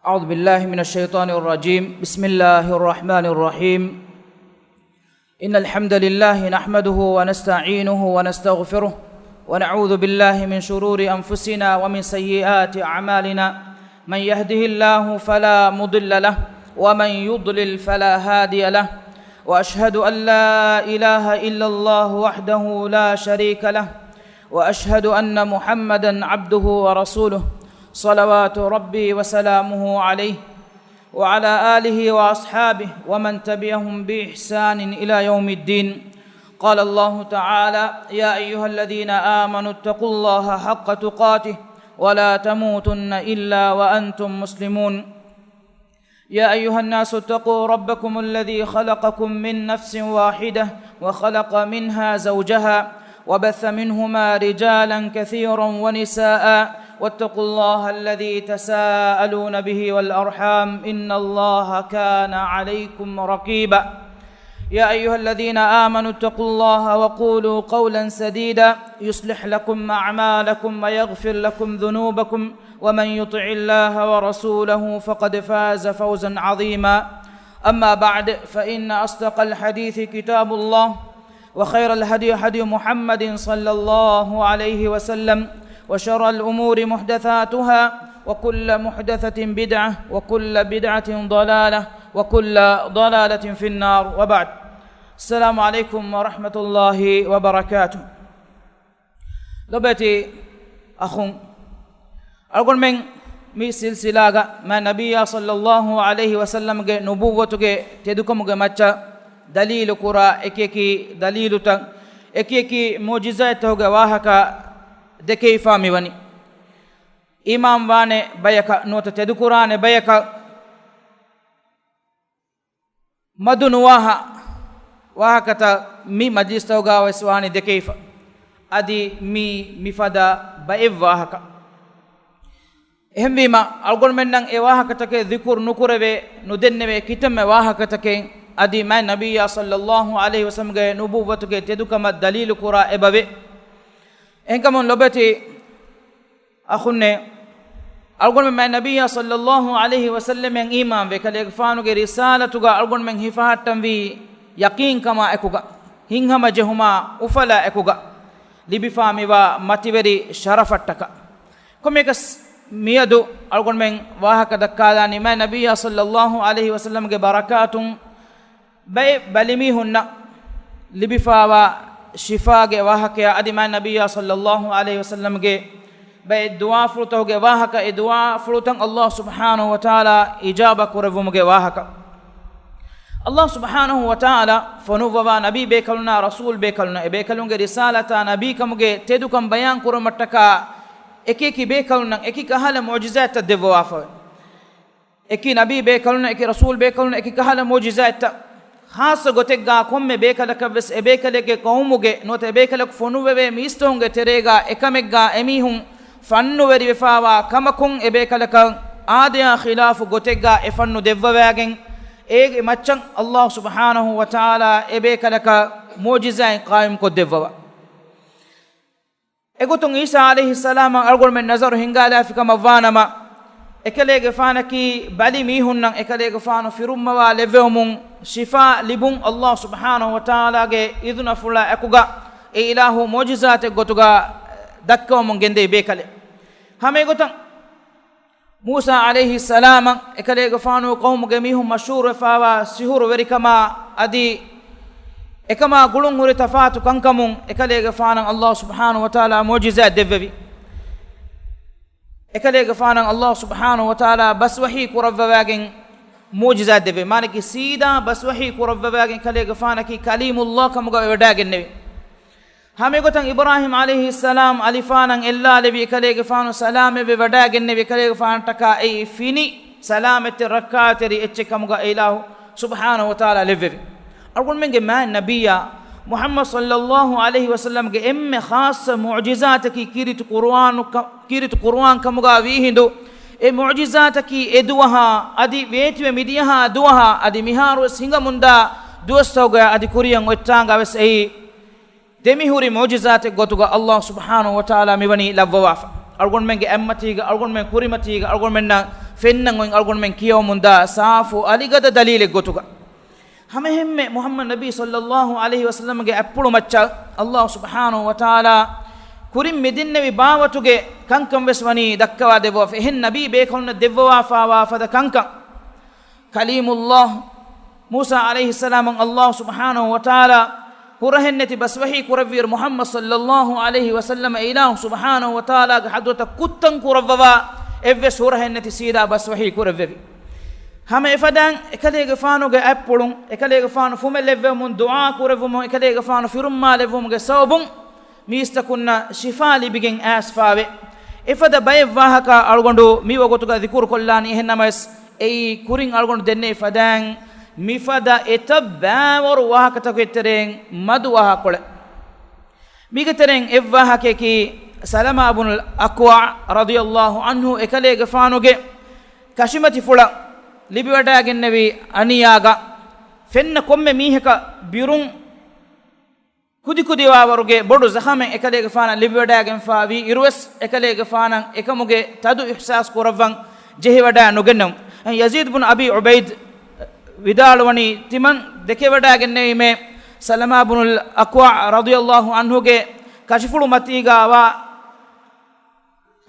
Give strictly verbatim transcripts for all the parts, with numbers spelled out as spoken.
أعوذ بالله من الشيطان الرجيم. بسم الله الرحمن الرحيم. إن الحمد لله نحمده ونستعينه ونستغفره، ونعوذ بالله من شرور أنفسنا ومن سيئات أعمالنا. من يهده الله فلا مضل له، ومن يضلل فلا هادي له. وأشهد أن لا إله إلا الله وحده لا شريك له، وأشهد أن محمدا عبده ورسوله، صلوات ربي وسلامه عليه، وعلى آله وأصحابه ومن تبعهم بإحسان إلى يوم الدين. قال الله تعالى: يا أيها الذين آمنوا اتقوا الله حق تقاته ولا تموتن إلا وأنتم مسلمون. يا أيها الناس اتقوا ربكم الذي خلقكم من نفس واحدة وخلق منها زوجها وبث منهما رجالا كثيرا ونساء واتقوا الله الذي تساءلون به والأرحام إن الله كان عليكم رقيبا. يا أيها الذين آمنوا اتقوا الله وقولوا قولا سديدا يصلح لكم أعمالكم ويغفر لكم ذنوبكم ومن يطع الله ورسوله فقد فاز فوزا عظيما. أما بعد، فإن أصدق الحديث كتاب الله، وخير الهدي هدي محمد صلى الله عليه وسلم، وشر الأمور محدثاتها، وكل محدثة بدعة، وكل بدعة ضلالة، وكل ضلالة في النار، وبعد. السلام عليكم ورحمة الله وبركاته. ލޮބެތި އަޚުން، އަޅުގަނޑުމެން މި ސިލްސިލާގަ މާތް ނަބިއްޔާ ޞައްލައްލާހު ޢަލައިހި ވަސައްލަމްގެ ނުބުއްވަތުގެ ތެދުކަމުގެ މައްޗަށް ދަލީލު ކުރާ އެކިއެކި ދަލީލުތައް، އެކިއެކި މުޢުޖިޒާތްތަކުގެ ވާހަކަ ދެކެވިފާ މިވަނީ. އީމާންވާނެ ބަޔަކަށް ނުވަތަ ތެދުކުރާނެ ބަޔަކަށް މަދު ނުވާހާ ވާހަކަތައް މި މަޖިލިސްތަކުގަ ވެސް ވާނީ ދެކެވިފަ. އަދި މީ މިފަދަ ބައެއް ވާހަކަ. އެހެންވީމަ، އަޅުގަނޑުމެންނަށް އެ ވާހަކަތަކެއް ޛިކުރު ނުކުރެވޭ، ނުދެންނެވޭ ކިތަންމެ ވާހަކަތަކެއް އަދި މާތް ނަބިއްޔާ ޞައްލައްލާހު ޢަލައިހި ވަސައްލަމްގެ ނުބުއްވަތުގެ ތެދުކަމަށް ދަލީލު ކުރާ އެބަވޭ. އެހެންކަމުން ލޮބެތި އަޚުންނޭ، އަޅުގަނޑުމެން މާތް ނަބިއްޔާ ޞައްލައްލާހު ޢަލައިހި ވަސައްލަމަށް އީމާންވެ، އެކަލޭގެފާނުގެ ރިސާލަތުގަ އަޅުގަނޑުމެން ހިފަހައްޓަންވީ ޔަޤީންކަމާ އެކުގަ، ހިތްހަމަޖެހުމާ އުފަލާ އެކުގަ، ލިބިފާ މިވާ މަތިވެރި ޝަރަފަށްޓަކާ. ކޮންމެއަކަސް މިއަދު އަޅުގަނޑުމެން ވާހަކަ ދައްކާލާނީ މާތް ނަބިއްޔާ ޞައްލައްލާހު ޢަލައިހި ވަސައްލަމްގެ ބަރަކާތުން ބައެއް ބަލިމީހުންނަށް ލިބިފާވާ ޝިފާގެ ވާހަކަޔާ އަދި މާތް ނަބިއްޔާ ޞައްލައްލާހު ޢަލައިހި ވަސައްލަމްގެ ބައެއް ދުޢާފުޅުތަކުގެ ވާހަކަ، އެ ދުޢާފުޅުތައް ﷲ ސުބްޙާނަހު ވަތަޢާލާ އިޖާބަ ކުރެއްވުމުގެ ވާހަކަ. ﷲ ސުބްޙާނަހު ވަތަޢާލާ ފޮނުއްވަވާ ނަބީ ބޭކަލުންނާ ރަސޫލް ބޭކަލުންނަށް އެ ބޭކަލުންގެ ރިސާލަތާ ނަބީކަމުގެ ތެދުކަން ބަޔާން ކުރުމަށްޓަކާ އެކިއެކި ބޭކަލުންނަށް އެކި ކަހަލަ މުޢުޖިޒާތްތައް ދެއްވަވާފަވޭ. އެކި ނަބީ ބޭކަލުންނަށް، އެކި ރަސޫލް ބޭކަލުންނަށް އެކި ކަހަލަ މުޢުޖިޒާތްތައް، ޚާއްޞަ ގޮތެއްގާ ކޮންމެ ބޭކަލަކަށްވެސް އެބޭކަލެއްގެ ޤައުމުގެ ނުވަތަ އެބޭކަލަކު ފޮނުއްވެވޭ މީސްތަކުންގެ ތެރޭގާ އެކަމެއްގާ އެމީހުން ފަންނުވެރިވެފާވާ ކަމަކުން އެބޭކަލަކަށް އާދަޔާ ޚިލާފު ގޮތެއްގާ އެ ފަންނު ދެއްވަވާގެން، އޭގެ މައްޗަށް ﷲ ސުބްޙާނަހު ވަތަޢާލާ އެބޭކަލަކަށް މުޢުޖިޒާތް ޤާއިމްކޮށްދެއްވަވާ. އެގޮތުން ޢީސާ ޢަލައިހިއްސަލާމަށް އަޅުގަނޑުމެން ނަޒަރު ހިންގާލާފި ކަމަށް ވާނަމަ، އެކަލޭގެފާނަކީ ބަލި މީހުންނަށް އެކަލޭގެފާނު ފިރުއްމަވާ ލެއްވެވުމުން ޝިފާ ލިބުން ﷲ ސުބްޙާނަހު ވަތަޢާލާގެ އިޛުނަފުޅާ އެކުގަ އެ އިލާހު މުޢުޖިޒާތެއް ގޮތުގަ ދައްކަވަމުން ގެންދެވި ބޭކަލެއް. ހަމަ އެގޮތަށް މޫސާ ޢަލައިހިއްސަލާމަށް އެކަލޭގެފާނު ޤައުމުގެ މީހުން މަޝްހޫރުވެފާވާ ސިހުރުވެރިކަމާ އަދި އެކަމާ ގުޅުންހުރި ތަފާތު ކަންކަމުން އެކަލޭގެފާނަށް ﷲ ސުބްޙާނަހު ވަތަޢާލާ މުޢުޖިޒާތް ދެއްވެވި. އެކަލޭގެފާނަށް ﷲ ސުބްޙާނަހު ވަތަޢާލާ ބަސްވަޙީ ކުރައްވަވާގެން މުޢުޖިޒާތް ދެއްވެވި. މާނަކީ ސީދާ ބަސްވަޙީ ކުރައްވަވާގެން އެކަލޭގެފާނަކީ ކަލީމުﷲ ކަމުގަ ވެވަޑައިގެންނެވި. ހަމައެގޮތަށް އިބްރާހީމް ޢަލައިހިއްސަލާމް އަލިފާނަށް އެއްލާލެވި އެކަލޭގެފާނު ސަލާމަތްވެ ވަޑައިގެންނެވި އެކަލޭގެފާނަށްޓަކާ އެއީ ފިނި ސަލާމަތްތެރި ރައްކާތެރި އެއްޗެއް ކަމުގަ އެ އިލާހު ސުބްޙާނަހު ވަތަޢާލާ ލެއްވެވި. އަޅުގަނޑުމެންގެ މާތް ނަބިއްޔާ މުޙައްމަދު ޞައްލައްލާހު ޢަލައިހި ވަސައްލަމްގެ އެންމެ ޚާއްޞަ މުޢުޖިޒާތަކީ ކީރިތި ޤުރުއާނު ކަ-، ކީރިތި ޤުރުއާން ކަމުގަ ވީހިނދު، އެ މުޢުޖިޒާތަކީ އެ ދުވަހާ އަދި ވޭތުވެ މިދިޔަހާ ދުވަހާ އަދި މިހާރުވެސް ހިނގަމުންދާ ދުވަސްތަކުގަ އަދި ކުރިއަށް އޮތްތާނގަ ވެސް އެއީ ދެމިހުރި މުޢުޖިޒާތެއް ގޮތުގަ ﷲ ސުބްޙާނަހު ވަތަޢާލާ މިވަނީ ލައްވަވާފަ. އަޅުގަނޑުމެންގެ އަތްމަތީގަ، އަޅުގަނޑުމެން ކުރިމަތީގަ، އަޅުގަނޑުމެންނަށް ފެންނަން އޮތް އަޅުގަނޑުމެން ކިޔަވަމުންދާ ސާފު އަލިގަދަ ދަލީލެއް ގޮތުގަ. ހަމައެހެންމެ މުޙައްމަދު ނަބީ ޞައްލައްލާހު ޢަލައިހި ވަސައްލަމްގެ އަތްޕުޅު މައްޗަށް ﷲ ސުބްޙާނަހު ވަތަޢާލާ ކުރިން މިދެންނެވި ބާވަތުގެ ކަންކަން ވެސް ވަނީ ދައްކަވާ ދެއްވަވާފަ. އެހެން ނަބީ ބޭކަލުންނަށް ދެއްވަވާފާވާ ފަދަ ކަންކަން. ކަލީމުﷲ މޫސާ ޢަލައިހިއްސަލާމަށް ﷲ ސުބްޙާނަހު ވަތަޢާލާ ހުރަހެއްނެތި ބަސްވަހީ ކުރެއްވިއިރު، މުޙައްމަދު ޞައްލައްލާހު ޢަލައިހި ވަސައްލަމަ އެ އިލާހު ސުބްޙާނަހު ވަތަޢާލާގެ ޙަޟްރަތަށް ކުއްތަން ކުރައްވަވާ އެއްވެސް ހުރަހެއްނެތި ސީދާ ބަސްވަހީ ކުރެއްވެވި. ހަމަ އެފަދައިން އެކަލޭގެފާނުގެ އަތްޕުޅުން، އެކަލޭގެފާނު ފުމެލެއްވެވުމުން ދުޢާ ކުރެއްވުމުން، އެކަލޭގެފާނު ފިރުމާލެއްވުމުގެ ސަބަބުން މީސްތަކުންނަށް ޝިފާ ލިބިގެން އައިސްފާވޭ. އެފަދަ ބައެއް ވާހަކަ އަޅުގަނޑު މި ވަގުތުގަ ޛިކުރު ކޮށްލާނީ. އެހެންނަމަވެސް، އެއީ ކުރިން އަޅުގަނޑު ދެންނެވި ފަދައިން މިފަދަ އެތައް ބައިވަރު ވާހަކަތަކުގެ ތެރެއިން މަދު ވާހަކަކޮޅެއް. މީގެ ތެރެއިން އެއް ވާހަކަޔަކީ، ސަލަމާ ބުނުލް އަކްވަޢު ރަޟިޔައްލާހު ޢަންހު އެކަލޭގެފާނުގެ ކަށިމަތިފުޅަށް ލިބިވަޑައިގެންނެވި އަނިޔާގަ ފެންނަ ކޮންމެ މީހަކަށް ބިރުން ކުދިކުދިވާވަރުގެ ބޮޑު ޒަޚަމެއް އެކަލޭގެފާނަށް ލިބިވަޑައިގެންފާވީ އިރުވެސް، އެކަލޭގެފާނަށް އެކަމުގެ ތަދު އިޙްސާސް ކުރައްވަން ޖެހިވަޑައި ނުގެންނަމު، ޔަޒީދު ބުން އަބީ ޢުބައިދު ވިދާޅުވަނީ، ތިމަން ދެކެވަޑައިގެންނެވީމޭ، ސަލަމާ ބުނުލް އަކްވަޢު ރަޟިޔައްލާހު ޢަންހުގެ ކަށިފުޅު މަތީގާވާ،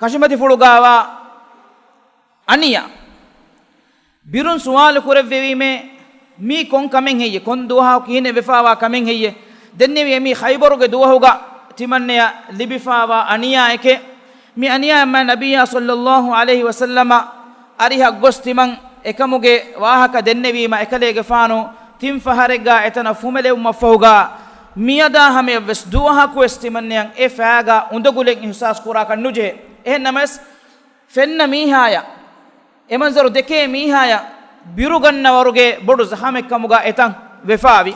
ކަށިމަތިފުޅުގާވާ އަނިޔާ. ބިރުން ސުވާލު ކުރެއްވެވީމޭ، މީ ކޮން ކަމެއް ހެއްޔެ؟ ކޮން ދުވަހަކު ކިހިނެއް ވެފާވާ ކަމެއް ހެއްޔެ؟ ދެންނެވި މީ ޚައިބަރުގެ ދުވަހުގަ ތިމަންނަޔަށް ލިބިފާވާ އަނިޔާއެކޭ. މި އަނިޔާއަށް މާތް ނަބިއްޔާ ޞައްލައްލާހު ޢަލައިހި ވަސައްލަމަ އަރިހަށް ގޮސް ތިމަން އެކަމުގެ ވާހަކަ ދެންނެވީމަ، އެކަލޭގެފާނު ތިން ފަހަރެއްގާ އެތަނަށް ފުމެލެވުމަށްފަހުގާ، މިއަދާ ހަމަޔަށްވެސް ދުވަހަކުވެސް ތިމަންނަޔަށް އެ ފައިގާ އުނދަގުލެއް އިޙްސާސް ކުރާކަށް ނުޖެހޭ. އެހެންނަމަވެސް، ފެންނަ މީހާޔަށް އެ މަންޒަރު ދެކޭ މީހާޔަށް ބިރުގަންނަވަރުގެ ބޮޑު ޒަޚަމެއްކަމުގަ އެތަން ވެފާވި.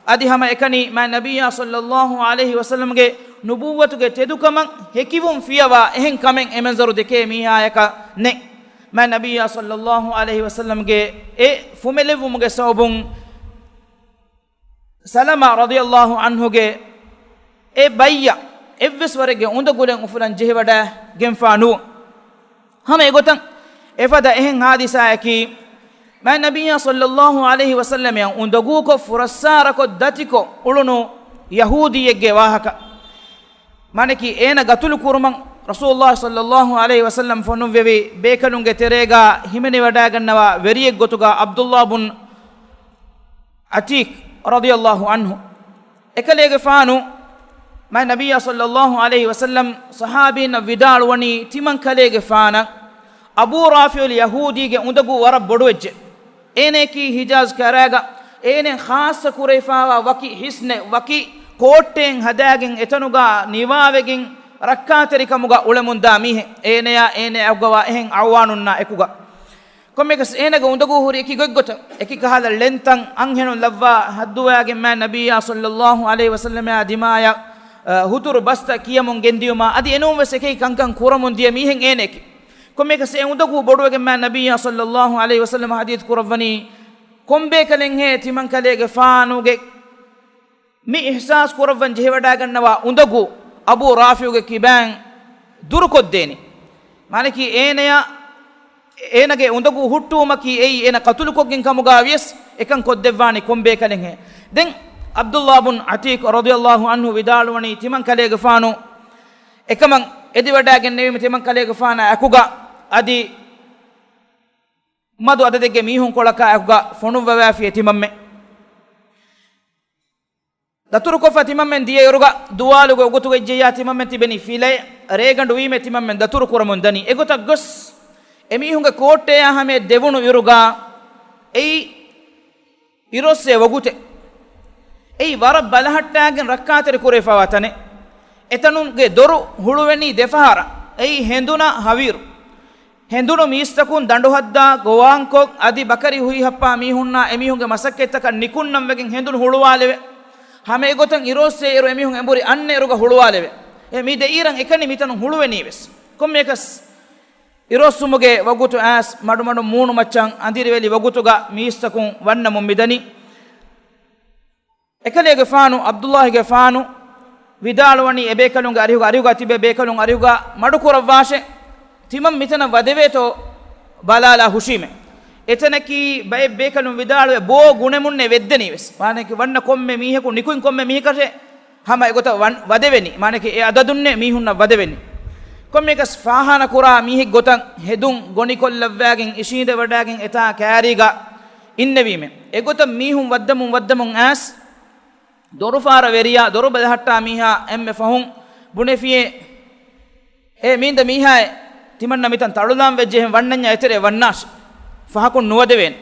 އަދި ހަމަ އެކަނި މާތް ނަބިއްޔާ ޞައްލައްލާހު ޢަލައިހި ވަސައްލަމްގެ ނުބުއްވަތުގެ ތެދުކަމަށް ހެކިވުން ފިޔަވާ އެހެން ކަމެއް އެ މަންޒަރު ދެކޭ މީހާޔަކަށް ނެތް. މާތް ނަބިއްޔާ ޞައްލައްލާހު ޢަލައިހި ވަސައްލަމްގެ އެ ފުމެލެއްވުމުގެ ސަބަބުން ސަލަމާ ރަޟިޔައްލާހު ޢަންހުގެ އެ ބައްޔަށް އެއްވެސް ވަރެއްގެ އުނދަގުލެއް އުފުލަން ޖެހިވަޑައިގެންފާ ނުވުން. ހަމަ އެގޮތަށް އެފަދަ އެހެން ޙާދިސާއަކީ، މާތް ނަބިއްޔާ ޞައްލައްލާހު ޢަލައިހި ވަސައްލަމަށް އުނދަގޫކޮށް ފުރައްސާރަކޮށް ދަތިކޮށް އުޅުނު ޔަހޫދީއެއްގެ ވާހަކަ. މާނައަކީ، އޭނަ ގަތުލު ކުރުމަށް ރަސޫލުﷲ ޞައްލައްލާހު ޢަލައިހި ވަސައްލަމް ފޮނުއްވެވި ބޭކަލުންގެ ތެރޭގާ ހިމެނިވަޑައިގަންނަވާ ވެރިއެއްގޮތުގާ ޢަބްދުﷲ ބުން ޢަތީޤް ރަޟިޔައްލާހު ޢަންހު. އެކަލޭގެފާނު މާތް ނަބިއްޔާ ޞައްލައްލާހު ޢަލައިހި ވަސައްލަމް ޞަޙާބީންނަށް ވިދާޅުވަނީ، ތިމަން ކަލޭގެފާނަށް އަބޫ ރާފިޢުލް ޔަހޫދީގެ އުނދަގޫ ވަރަށް ބޮޑުވެއްޖެ. އޭނައަކީ ހިޖާޒް ކަރައިގަ އޭނައަށް ޚާއްޞަ ކުރެވިފާވާ ވަކި ޙިޞްނެއް، ވަކި ކޯއްޓެއް ހަދާގެން އެތަނުގާ ނިވާވެގެން ރައްކާތެރިކަމުގަ އުޅެމުންދާ މީހެއް. އޭނަޔާ އޭނައަށް އަގުގަވާ އެހެން އަޢުވާނުންނާ އެކުގަ. ކޮންމެއަކަސް އޭނަގެ އުނދަގޫ ހުރި އެކި ގޮތްގޮތަށް، އެކި ކަހަލަ ޅެންތައް އަންހެނުން ލައްވާ ހައްދުވައިގެން މާތް ނަބިއްޔާ ޞައްލައްލާހު ޢަލައިހި ވަސައްލަމާ ދިމާޔަށް، އަ، ހުތުރު ބަސްތައް ކިޔަމުން ގެންދިޔުމާ އަދި އެނޫންވެސް އެކި ކަންކަން ކުރަމުން ދިޔަ މީހެއް އޭނައެކެ. ކޮންމެއަކަސް އެ އުނދަގޫ ބޮޑުވެގެން މާތް ނަބިއްޔާ ޞައްލައްލާހު ޢަލައިހި ވަސައްލަމަ ޙަދީޘް ކުރައްވަނީ، ކޮންބޭކަލެއްހޭ ތިމަންކަލޭގެފާނުގެ މި އިޙްސާސް ކުރައްވަން ޖެހިވަޑައިގަންނަވާ އުނދަގޫ އަބޫ ރާފިޢުގެ ކިބައިން ދުރުކޮށްދޭނީ. މާނައަކީ އޭނަޔާ، އޭނަގެ އުނދަގޫ ހުއްޓުވުމަކީ އެއީ އޭނަ ޤަތުލުކޮށްގެން ކަމުގާ ވިޔަސް އެކަން ކޮށްދެއްވާނީ ކޮންބޭކަލެއްހޭ؟ ދެން ޢަބްދުﷲ ބުން ޢަތީޤް ރަޟިޔަﷲ ޢަންހު ވިދާޅުވަނީ ތިމަންކަލޭގެފާނު އެކަމަށް އެދިވަޑައިގެންނެވީމަ ތިމަންކަލޭގެފާނާ އެކުގަ އަދި މަދު އަދަދެއްގެ މީހުންކޮޅަކާ އެކުގަ ފޮނުއްވަވައިފި ތިމަންމެން. ދަތުރުކޮށްފަ ތިމަންމެން ދިޔައިރުގަ ދުވާލުގެ އުގުތުގަ އިއްޒެއްޔާ ތިމަންމެން ތިބެނީ ފިލައެއް. ރޭގަނޑު ވީމެ ތިމަންމެން ދަތުރު ކުރަމުން ދަނީ. އެގޮތަށް ގޮސް އެމީހުންގެ ކޯއްޓެއާ ހަމަޔަށް ދެވުނު އިރުގަ އެއީ އިރުއޮއްސޭ ވަގުތެއް. އެއީ ވަރަށް ބަލަހައްޓާގެން ރައްކާތެރި ކުރެވިފައިވާ ތަނެއް. އެތަނުގެ ދޮރު ހުޅުވެނީ ދެފަހަރަށް. އެއީ ހެނދުނަށް ހަވީރު. ހެނދުނު މީސްތަކުން ދަނޑުހައްދާ ގޮވާންކޮށް، އަދި ބަކަރި ހުއިހައްޕާ މީހުންނާ އެމީހުންގެ މަސައްކަތްތަކަށް ނިކުންނަން ވެގެން ހެނދުނު ހުޅުވާލެވެ. ހަމަ އެގޮތަށް އިރުއޮއްސޭ އިރު އެމީހުން އެނބުރި އަންނަ އިރުގަ ހުޅުވާލެވެ. އެ މި ދެއިރަށް އެކަނި މިތަނުން ހުޅުވެނީވެސް. ކޮންމެއަކަސް އިރުއޮއްސުމުގެ ވަގުތު އައިސް މަޑުމަޑުން މޫނުމައްޗަށް އަނދިރިވެލި ވަގުތުގަ މީސްތަކުން ވަންނަމުން މިދަނީ. އެކަލޭގެފާނު، ޢަބްދުﷲގެފާނު ވިދާޅުވަނީ އެބޭކަލުންގެ އަރިހުގަ، އަރިހުގަ ތިބޭ ބޭކަލުން އަރިހުގަ މަޑުކުރައްވާށޭ. ތިމަން މިތަނަށް ވަދެވޭތޯ ބަލާލާ ހުށީމެ. އެތަނަކީ ބައެއް ބޭކަލުން ވިދާޅުވެ ބޯ ގުނެމުންނޭ ވެއްދެނީވެސް. މާނައަކީ ވަންނަ ކޮންމެ މީހަކު ނިކުތް ކޮންމެ މީހަކަށޭ ހަމަ އެގޮތަށް ވަން-، ވަދެވެނީ. މާނައަކީ އެ އަދަދުންނޭ މީހުންނަށް ވަދެވެނީ. ކޮންމެއަކަސް ފާހާނަ ކުރާ މީހެއް ގޮތަށް ހެދުން ގޮނިކޮށްލައްވާގެން އިށީނދެވަޑާގެން އެތާ ކައިރީގަ އިންނެވީމެ. އެގޮތަށް މީހުން ވައްދަމުން ވައްދަމުން އައިސް ދޮރުފާރަ ވެރިޔާ، ދޮރު ބެލަހައްޓާ މީހާ އެންމެ ފަހުން ބުނެފިޔޭ، އޭ މީންދަ މީހާއޭ، ތިމަންނަ މިތަން ތަޅުލާން ވެއްޖެ، އެހެން ވަންނަންޏާ އެތެރެ ވަންނާށި. ފަހަކުން ނުވަދެވޭނެ.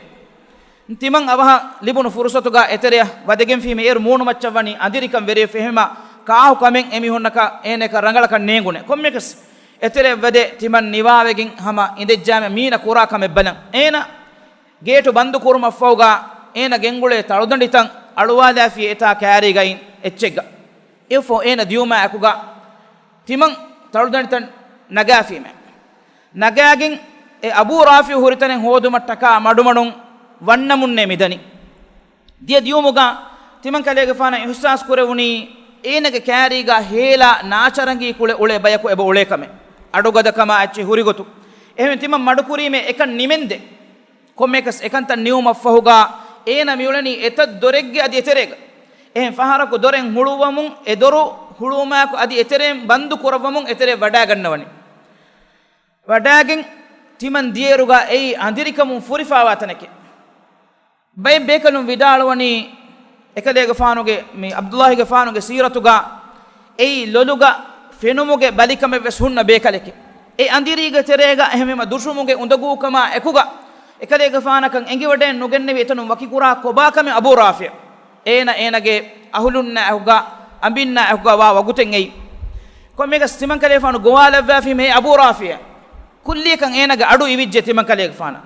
ތިމަން އަވަހަށް ލިބުނު ފުރުސަތުގަ އެތެރެއަށް ވަދެގެންފީމެ. އޭރު މޫނުމައްޗަށް ވަނީ އަނދިރިކަން ވެރިވެފަ. އެހެންމާ ކާހު ކަމެއް އެމީހުންނަކަށް އޭނައަކަށް ރަނގަޅަކަށް ނޭނގުނެ. ކޮންމެއަކަސް އެތެރެއަށް ވަދެ ތިމަން ނިވާވެގެން ހަމަ އިނދެއްޖާމެ މީނަ ކުރާ ކަމެއް ބަލަން. އޭނަ ގޭޓު ބަންދު ކުރުމަށްފަހުގަ އޭނަ ގެންގުޅޭ ތަޅުދަނޑިތައް އަޅުވާލާފި އެތާ ކައިރީގައި އެއްޗެއްގަ. އެއަށްފަހު އޭނަ ދިޔުމާ އެކުގަ ތިމަން ތަޅުދަނޑިތައް ނަގާފީމެ. ނަގާގެން އެ އަބޫ ރާފިޢު ހުރިތަނެއް ހޯދުމަށްޓަކާ މަޑުމަޑުން ވަންނަމުންނޭ މިދަނީ. ދިޔަ ދިޔުމުގަ ތިމަން ކަލޭގެފާނަށް އިޙްސާސް ކުރެވުނީ އޭނަގެ ކައިރީގަ ހޭލާ ނާޗަރަނގީ ކުޅެ އުޅޭ ބަޔަކު އެބަ އުޅޭ ކަމެއް. އަޑުގަދަކަމާ އެއްޗެއް ހުރިގޮތު. އެހެން ތިމަން މަޑުކުރީމޭ އެކަން ނިމެންދެ. ކޮންމެއަކަސް އެކަންތައް ނިމުމަށްފަހުގަ އޭނަ މިއުޅެނީ އެތައް ދޮރެއްގެ އަދި އެތެރޭގަ. އެހެން ފަހަރަކު ދޮރެއް ހުޅުއްވަމުން އެ ދޮރު ހުޅުވުމާއެކު އަދި އެތެރެއިން ބަންދު ކުރައްވަމުން އެތެރެއަށް ވަޑާގަންނަވަނީ. ވަޑާގެން ތިމަން ދިޔައިރުގަ އެއީ އަނދިރިކަމުން ފުރިފާވާ ތަނެކޭ. ބައެއް ބޭކަލުން ވިދާޅުވަނީ، އެކަލޭގެފާނުގެ، މި ޢަބްދުﷲގެފާނުގެ ސީރަތުގަ އެއީ ލޮލުގަ ފެނުމުގެ ބަލިކަމެއްވެސް ހުންނަ ބޭކަލެކޭ. އެ އަނދިރީގެ ތެރޭގަ އެހެންވީމަ ދުށުމުގެ އުނދަގޫކަމާ އެކުގަ އެކަލޭގެފާނަކަށް އެނގިވަޑައެއް ނުގެންނެވި އެތަނުން ވަކިކުރާ ކޮބާކަމެއް އަބޫ ރާފިޢު. އޭނަ އޭނަގެ އަހުލުންނާ އެކުގަ އަނބިންނާ އެކުގަ ވާ ވަގުތެއް އެއީ. ކޮންމެއަކަސް ތިމަން ކަލޭގެފާނު ގޮވާލައްވާފީމެ އެ އަބޫ ރާފިޢު. ކުއްލިއަކަށް އޭނަގެ އަޑު އިވިއްޖެ ތިމަން ކަލޭގެފާނަށް.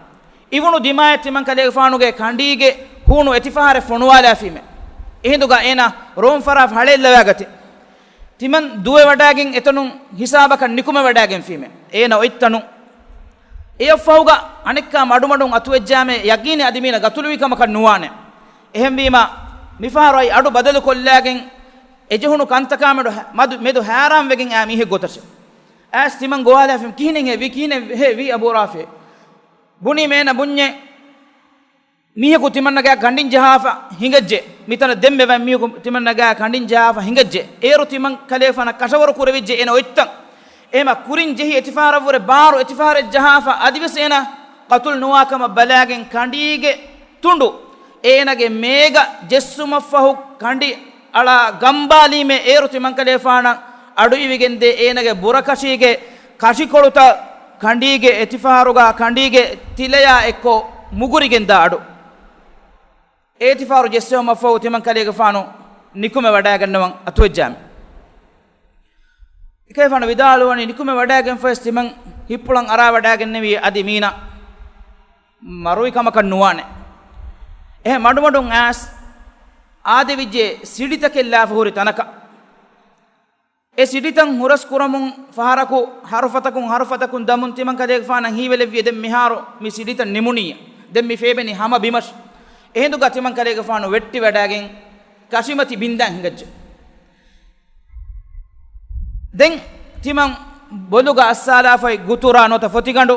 އިވުނު ދިމާއެއް ތިމަން ކަލޭގެފާނުގެ ކަނޑީގެ ހޫނު އެތިފަހަރެއް ފޮނުވާލާފީމެ. އެހިނދުގަ އޭނަ ރޯންފަރާ ހަޅޭއްލަވާގަތެ. ތިމަން ދުވެ ވަޑާގެން އެތަނުން ހިސާބަކަށް ނިކުމެ ވަޑާގެންފީމެ. އޭނަ އޮތްތަނު. އެއަށްފަހުގަ އަނެއްކާ މަޑުމަޑުން އަތުވެއްޖާމެ ޔަގީނެއް އަދި މީނަ ގަތުލުވި ކަމަކަށް ނުވާނެ. އެހެންވީމަ މިފަހަރު އައި އަޑު ބަދަލު ކޮށްލާގެން އެޖެހުނު ކަންތަކާ މެދު ހަ-، މަދު-، މެދު ހައިރާންވެގެން އާ މީހެއް ގޮތަށެ. އައިސް ތިމަން ގޮވާލާފި ކިހިނެއް ހޭ ވީ، ކިހިނެއް ހޭ ވީ އަބޫ ރާފިޢު؟ ބުނީ މޭނަ ބުންޏެ މީހަކު ތިމަންނަގާ ކަނޑިން ޖަހާފަ ހިނގައްޖެ. މިތަނަށް ދެންމެ ވަން މީހަކު ތިމަންނަގާ ކަނޑިން ޖަހާފަ ހިނގައްޖެ. އޭރު ތިމަން ކަލޭގެފާނަށް ކަށަވަރު ކުރެވިއްޖެ އޭނަ އޮތްތަން. އެހެމަ ކުރިން ޖެހި އެތިފަހަރަށްވުރެ ބާރު އެތިފަހަރެއް ޖަހާފަ އަދިވެސް އޭނަ ގަތުލު ނުވާ ކަމަށް ބަލާގެން ކަނޑީގެ ތުނޑު އޭނަގެ މޭގަ ޖެއްސުމަށްފަހު ކަނޑި އަޅާ ގަނބާލީމެ އޭރު ތިމަން ކަލޭގެފާނަށް އަޑުއިވިގެންދޭ އޭނަގެ ބުރަކަށީގެ ކަށިކޮޅުތައް ކަނޑީގެ އެތިފަހަރުގަ ކަނޑީގެ ތިލަޔާ އެއްކޮށް މުގުރިގެންދާ އަޑު. އެތިފަހަރު ޖެއްސެވުމަށްފަހު ތިމަން ކަލޭގެފާނު ނިކުމެ ވަޑާގަންނަވަން އަތުވެއްޖާމެ. އެކަލޭގެފާނު ވިދާޅުވަނީ ނިކުމެ ވަޑާގެންފަވެސް ތިމަން ހިތްޕުޅަށް އަރާ ވަޑާގެންނެވީ އަދި މީނަ މަރުވި ކަމަކަށް ނުވާނެ. އެހެން މަޑުމަޑުން އައިސް އާދެވިއްޖެ ސިޑިތަކެއް ލާފަ ހުރި ތަނަކަށް. އެ ސިޑިތައް ހުރަސް ކުރަމުން ފަހަރަކު ހަރުފަތަކުން ހަރުފަތަކުން ދަމުން ތިމަން ކަލޭގެފާނަށް ހީވެލެއްވި ދެން މިހާރު މި ސިޑިތައް ނިމުނީ. ދެން މި ފޭބެނީ ހަމަ ބިމަށް. އެހިނދުގަ ތިމަން ކަލޭގެފާނު ވެއްޓިވަޑާގެން ކަށިމަތި ބިންދާން ހިނގައްޖެ. ދެން ތިމަން ބޮލުގަ އައްސާލާފައި ގުތުރާ ނުވަތަ ފޮތިގަނޑު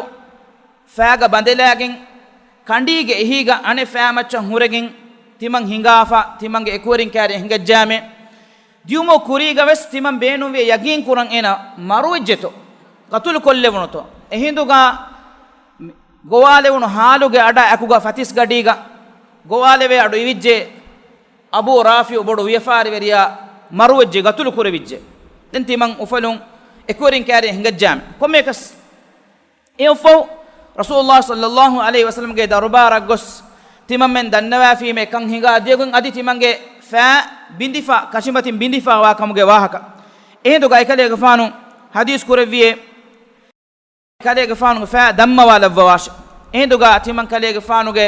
ފައިގަ ބަނދެލާގެން ކަނޑީގެ އެހީގަ އަނެއް ފައިމައްޗަށް ހުރެގެން ތިމަން ހިނގާފަ ތިމަންގެ އެކުވެރިން ކައިރި ހިނގައްޖާމެ. ދިޔުމު ކުރީގަވެސް ތިމަން ބޭނުންވިޔަ ޔަގީން ކުރަން އޭނަ މަރުވެއްޖެތޯ، ގަތުލު ކޮށްލެވުނުތޯ. އެހިނދުގަ ގޮވާލެވުނު ހާލުގެ އަޑާ އެކުގަ ފަތިސް ގަޑީގަ ގޮވާލެވޭ އަޑު އިވިއްޖެ. އަބޫ ރާފިޢު ބޮޑު ވިޔަފާރިވެރިޔާ މަރުވެއްޖެ، ގަތުލު ކުރެވިއްޖެ. ދެން ތިމަން އުފަލުން އެކުވެރިން ކައިރި ހިނގައްޖާމެ. ކޮންމެއަކަސް އެއަށްފަހު ރަސޫލުﷲ ޞައްލަﷲ ޢަލައިހި ވަސައްލަމްގެ ދަރުބާރަށް ގޮސް ތިމަންމެން ދަންނަވާފީމެ ކަން ހިނގާ ދިޔަގޮތް އަދި ތިމަންގެ ފައި ބިނދިފަ، ކަށިމަތިން ބިނދިފަވާ ކަމުގެ ވާހަކަ. އެހިނދުގަ އެކަލޭގެފާނު ޙަދީޘް ކުރެއްވިއޭ، ކަލޭގެފާނުގެ ފައި ދަންމަވާލައްވަވާށެ. އެހިނދުގަ ތިމަން ކަލޭގެފާނުގެ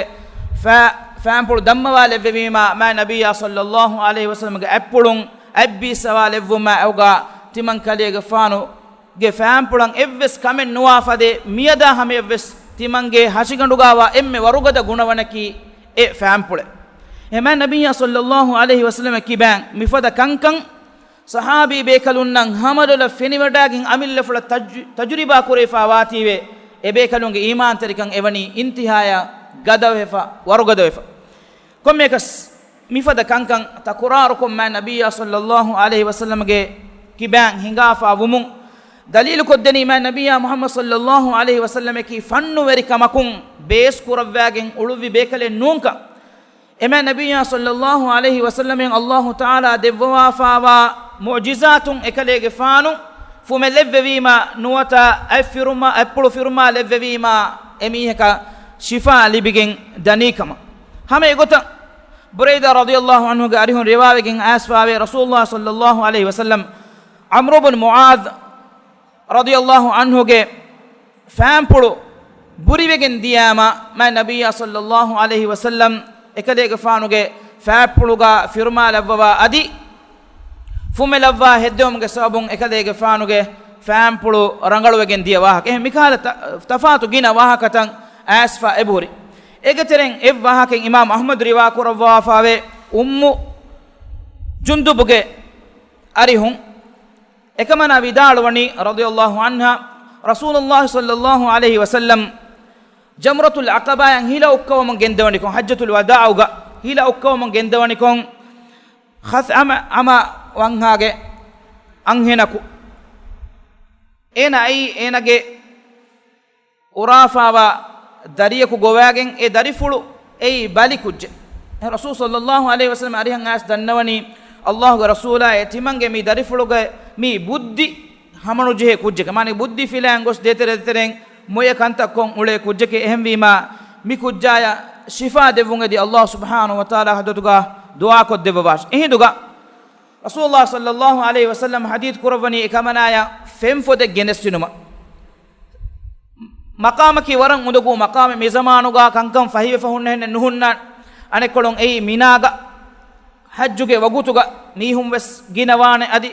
ފައި، ފައިންޕުޅު ދަންމަވާލެއްވެވީމާ، މާތް ނަބިއްޔާ ޞައްލަﷲ ޢަލައިހި ވަސައްލަމްގެ އަތްޕުޅުން އަތްބީއްސަވާލެއްވުމާ އެކުގަ ތިމަން ކަލޭގެފާނު ގެ ފައިންޕުޅަށް އެއްވެސް ކަމެއް ނުވާ ފަދަ މިއަދާ ހަމަޔަށްވެސް ތިމަންގެ ހަށިގަނޑުގަވާ އެންމެ ވަރުގަދަ ގުނަވަނަކީ އެ ފައިންޕުޅެއް. އެހެމަ ނަބިއްޔާ ޞައްލަﷲ ޢަލައިހި ވަސައްލަމަ ކިބައިން މިފަދަ ކަންކަން ޞަޙާބީ ބޭކަލުންނަށް ހަމަލޮލަށް ފެނިވަޑާގެން އަމިއްލަފުޅަށް ތަޖް-، ތަޖުރިބާ ކުރެވިފާ ވާތީވެ. އެބޭކަލުންގެ އީމާންތެރިކަން އެވަނީ އިންތިހާޔަށް ގަދަވެފަ، ވަރުގަދަވެފަ. ކޮންމެއަކަސް މިފަދަ ކަންކަން ތަކުރާރުކޮށް މާތް ނަބިއްޔާ ޞައްލައްލާހު ޢަލައިހި ވަސައްލަމްގެ ކިބައިން ހިނގާފަ ވުމުން ދަލީލުކޮށްދެނީ މާތް ނަބިއްޔާ މުޙައްމަދު ޞައްލައްލާހު ޢަލައިހި ވަސައްލަމަކީ ފަންނުވެރިކަމަކުން ބޭސް ކުރައްވާގެން އުޅުއްވި ބޭކަލެއް ނޫންކަން. އެ މާތް ނަބިއްޔާ ޞައްލައްލާހު ޢަލައިހި ވަސައްލަމައިން ﷲ ތަޢާލާ ދެއްވަވާފާވާ މުޢުޖިޒާތުން އެކަލޭގެފާނު ފުމެލެއްވެވީމާ ނުވަތަ އަތް ފިރުމާ، އަތްޕުޅު ފިރުމާ ލެއްވެވީމާ އެމީހަކަށް ޝިފާ ލިބިގެން ދަނީކަމަށް. ހަމަ އެގޮތަށް ބުރައިދާ ރަޟިޔައްލާހު ޢަންހުގެ އަރިހުން ރިވާވެގެން އައިސްފާވޭ، ރަސޫލުﷲ ޞައްލައްލާހު ޢަލައިހި ވަސައްލަމް ޢަމްރު ބުން މުޢާޛް ރަޟިޔައްލާހު ޢަންހުގެ ފާންޕުޅު ބުރިވެގެން ދިޔާމަ، މާތް ނަބިއްޔާ ޞައްލައްލާހު ޢަލައިހި ވަސައްލަމް އެކަލޭގެފާނުގެ ފާންޕުޅުގަ ފިރުމާލައްވަވާ އަދި ފުމެލައްވާ ހެއްދެވުމުގެ ސަބަބުން އެކަލޭގެފާނުގެ ފާންޕުޅު ރަނގަޅުވެގެން ދިޔަ ވާހަކަ. އެހެން މިކަހަލަ ތަ-، ތަފާތު ގިނަ ވާހަކަތައް އައިސްފަ އެބަހުރި. އޭގެ ތެރެއިން އެއް ވާހަކައެއް އިމާމް އަޙްމަދު ރިވާކުރައްވާފާވޭ، އުއްމު ޖުންދުބުގެ އަރިހުން އެކަމަނާ ވިދާޅުވަނީ، ރަޟިޔައްލާހު ޢަންހާ، ރަސޫލުﷲ ޞައްލައްލާހު ޢަލައިހި ވަސައްލަމް ޖަމްރަތުލް ޢަޤަބާއަށް ހިލަ އޮއްކަވަމުން ގެންދަވަނިކޮށް، ޙައްޖަތުލް ވަދާޢުގަ ހިލަ އޮއްކަވަމުން ގެންދަވަނިކޮށް، ޚަޘްޢަމަ ވަންހާގެ އަންހެނަކު އޭނަ އައީ އޭނަގެ އުރާފާވާ ދަރިޔަކު ގޮވާގެން އެ ދަރިފުޅު އެއީ ބަލި ކުއްޖެއް. އެ ރަސޫލު ޞައްލައްލާހު ޢަލައިހި ވަސައްލަމަ އަރިހަށް އައިސް ދަންނަވަނީ، ﷲގެ ރަސޫލާއޭ، ތިމަންގެ މި ދަރިފުޅުގެ މި ބުއްދި ހަމަނުޖެހޭ ކުއްޖެކޭ. މާނަ ބުއްދި ފިލާން ގޮސް ދޭތެރެ ދޭތެރެއިން މޮޔަ ކަންތައް ކޮށް އުޅޭ ކުއްޖެކޭ. އެހެންވީމާ، މި ކުއްޖާޔަށް ޝިފާ ދެއްވުން އެދި ﷲ ސުބްޙާނަހޫ ވަތަޢާލާ ޙަޟްރަތުގަ ދުޢާ ކޮށްދެއްވަވާށި. އެހިނދުގަ ރަސޫލުﷲ ޞައްލައްލާހު ޢަލައިހި ވަސައްލަމަ ޙަދީޘް ކުރައްވަނީ އެކަމަނާޔަށް ފެންފޮދެއް ގެނެސްދިނުމަށް. މަޤާމަކީ ވަރަށް އުނދަގޫ މަޤާމެއް. މިޒަމާނުގަ ކަންކަން ފަހިވެފަ ހުންނަހެންނެއް ނުހުންނާނެ. އަނެއްކޮޅުން އެއީ މިނާގަ ޙައްޖުގެ ވަގުތުގަ މީހުން ވެސް ގިނަވާނެ. އަދި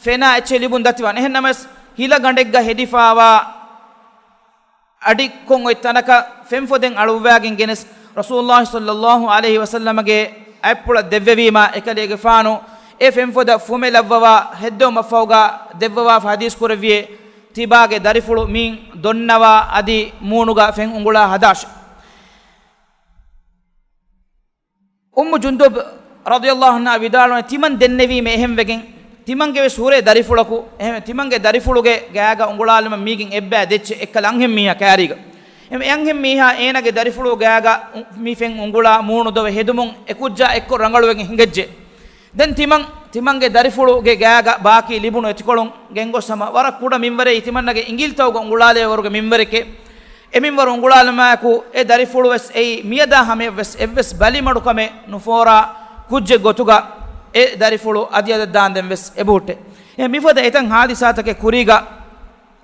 ފެނާ އެއްޗެއް ލިބުން ދަތިވާނެ. އެހެންނަމަވެސް، ހިލަގަނޑެއްގަ ހެދިފާވާ އަޑިއްކޮން އޮތް ތަނަކަށް ފެންފޮދެއް އަޅުއްވާގެން ގެނެސް، ރަސޫލުﷲ ޞައްލައްލާހު ޢަލައިހި ވަސައްލަމަގެ އަތްޕުޅަށް ދެއްވެވީމާ، އެކަލޭގެފާނު އެ ފެންފޮދަށް ފުމެލައްވަވާ ހެއްދެވުމަށްފަހުގަ ދެއްވަވާފަ ޙަދީޘް ކުރެއްވިއޭ، ތިބާގެ ދަރިފުޅު މިއިން ދޮންނަވާ އަދި މޫނުގަ ފެން އުނގުޅާ ހަދާށޭ. އުއްމު ޖުންދުބް ރަޟިޔައްލާހު ޢަންހާ ވިދާޅުވަނީ، ތިމަން ދެންނެވީމޭ އެހެންވެގެން، ތިމަންގެ ވެސް ހުރޭ ދަރިފުޅަކު، އެހެން ތިމަންގެ ދަރިފުޅުގެ ގާގަ އުނގުޅާލުމަށް މީގެން އެއްބައި ދެއްޗެއް އެއްކަލަ އަންހެން މީހާ ކައިރީގަ. އެ އަންހެން މީހާ އޭނަގެ ދަރިފުޅު ގާގަ އު-، މި ފެން އުނގުޅާ މޫނު ދޮވެ ހެދުމުން އެ ކުއްޖާ އެއްކޮށް ރަނގަޅުވެގެން ހިނގައްޖެ. ދެން ތިމަން، ތިމަންގެ ދަރިފުޅުގެ ގާގަ ބާކީ ލިބުނު އެތިކޮޅުން ގެންގޮސް ހަމަ ވަރަށް ކުޑަ މިންވަރެއް ތިމަންނަގެ އިނގިލިތަކުގަ އުނގުޅާލޭ ވަރުގެ މިންވަރެކޭ. އެ މިންވަރު އުނގުޅާލުމާއެކު އެ ދަރިފުޅު ވެސް އެއީ މިއަދާ ހަމަޔަށް ވެސް އެއްވެސް ބަލިމަޑުކަމެއް ނުފޯރާ ކުއްޖެއް ގޮތުގަ އެ ދަރިފުޅު އަދިއަދަށް ދާންދެން ވެސް އެބަހުއްޓޭ. އެ މިފަދަ އެތަން ހާދިސާތަކެއް ކުރީގަ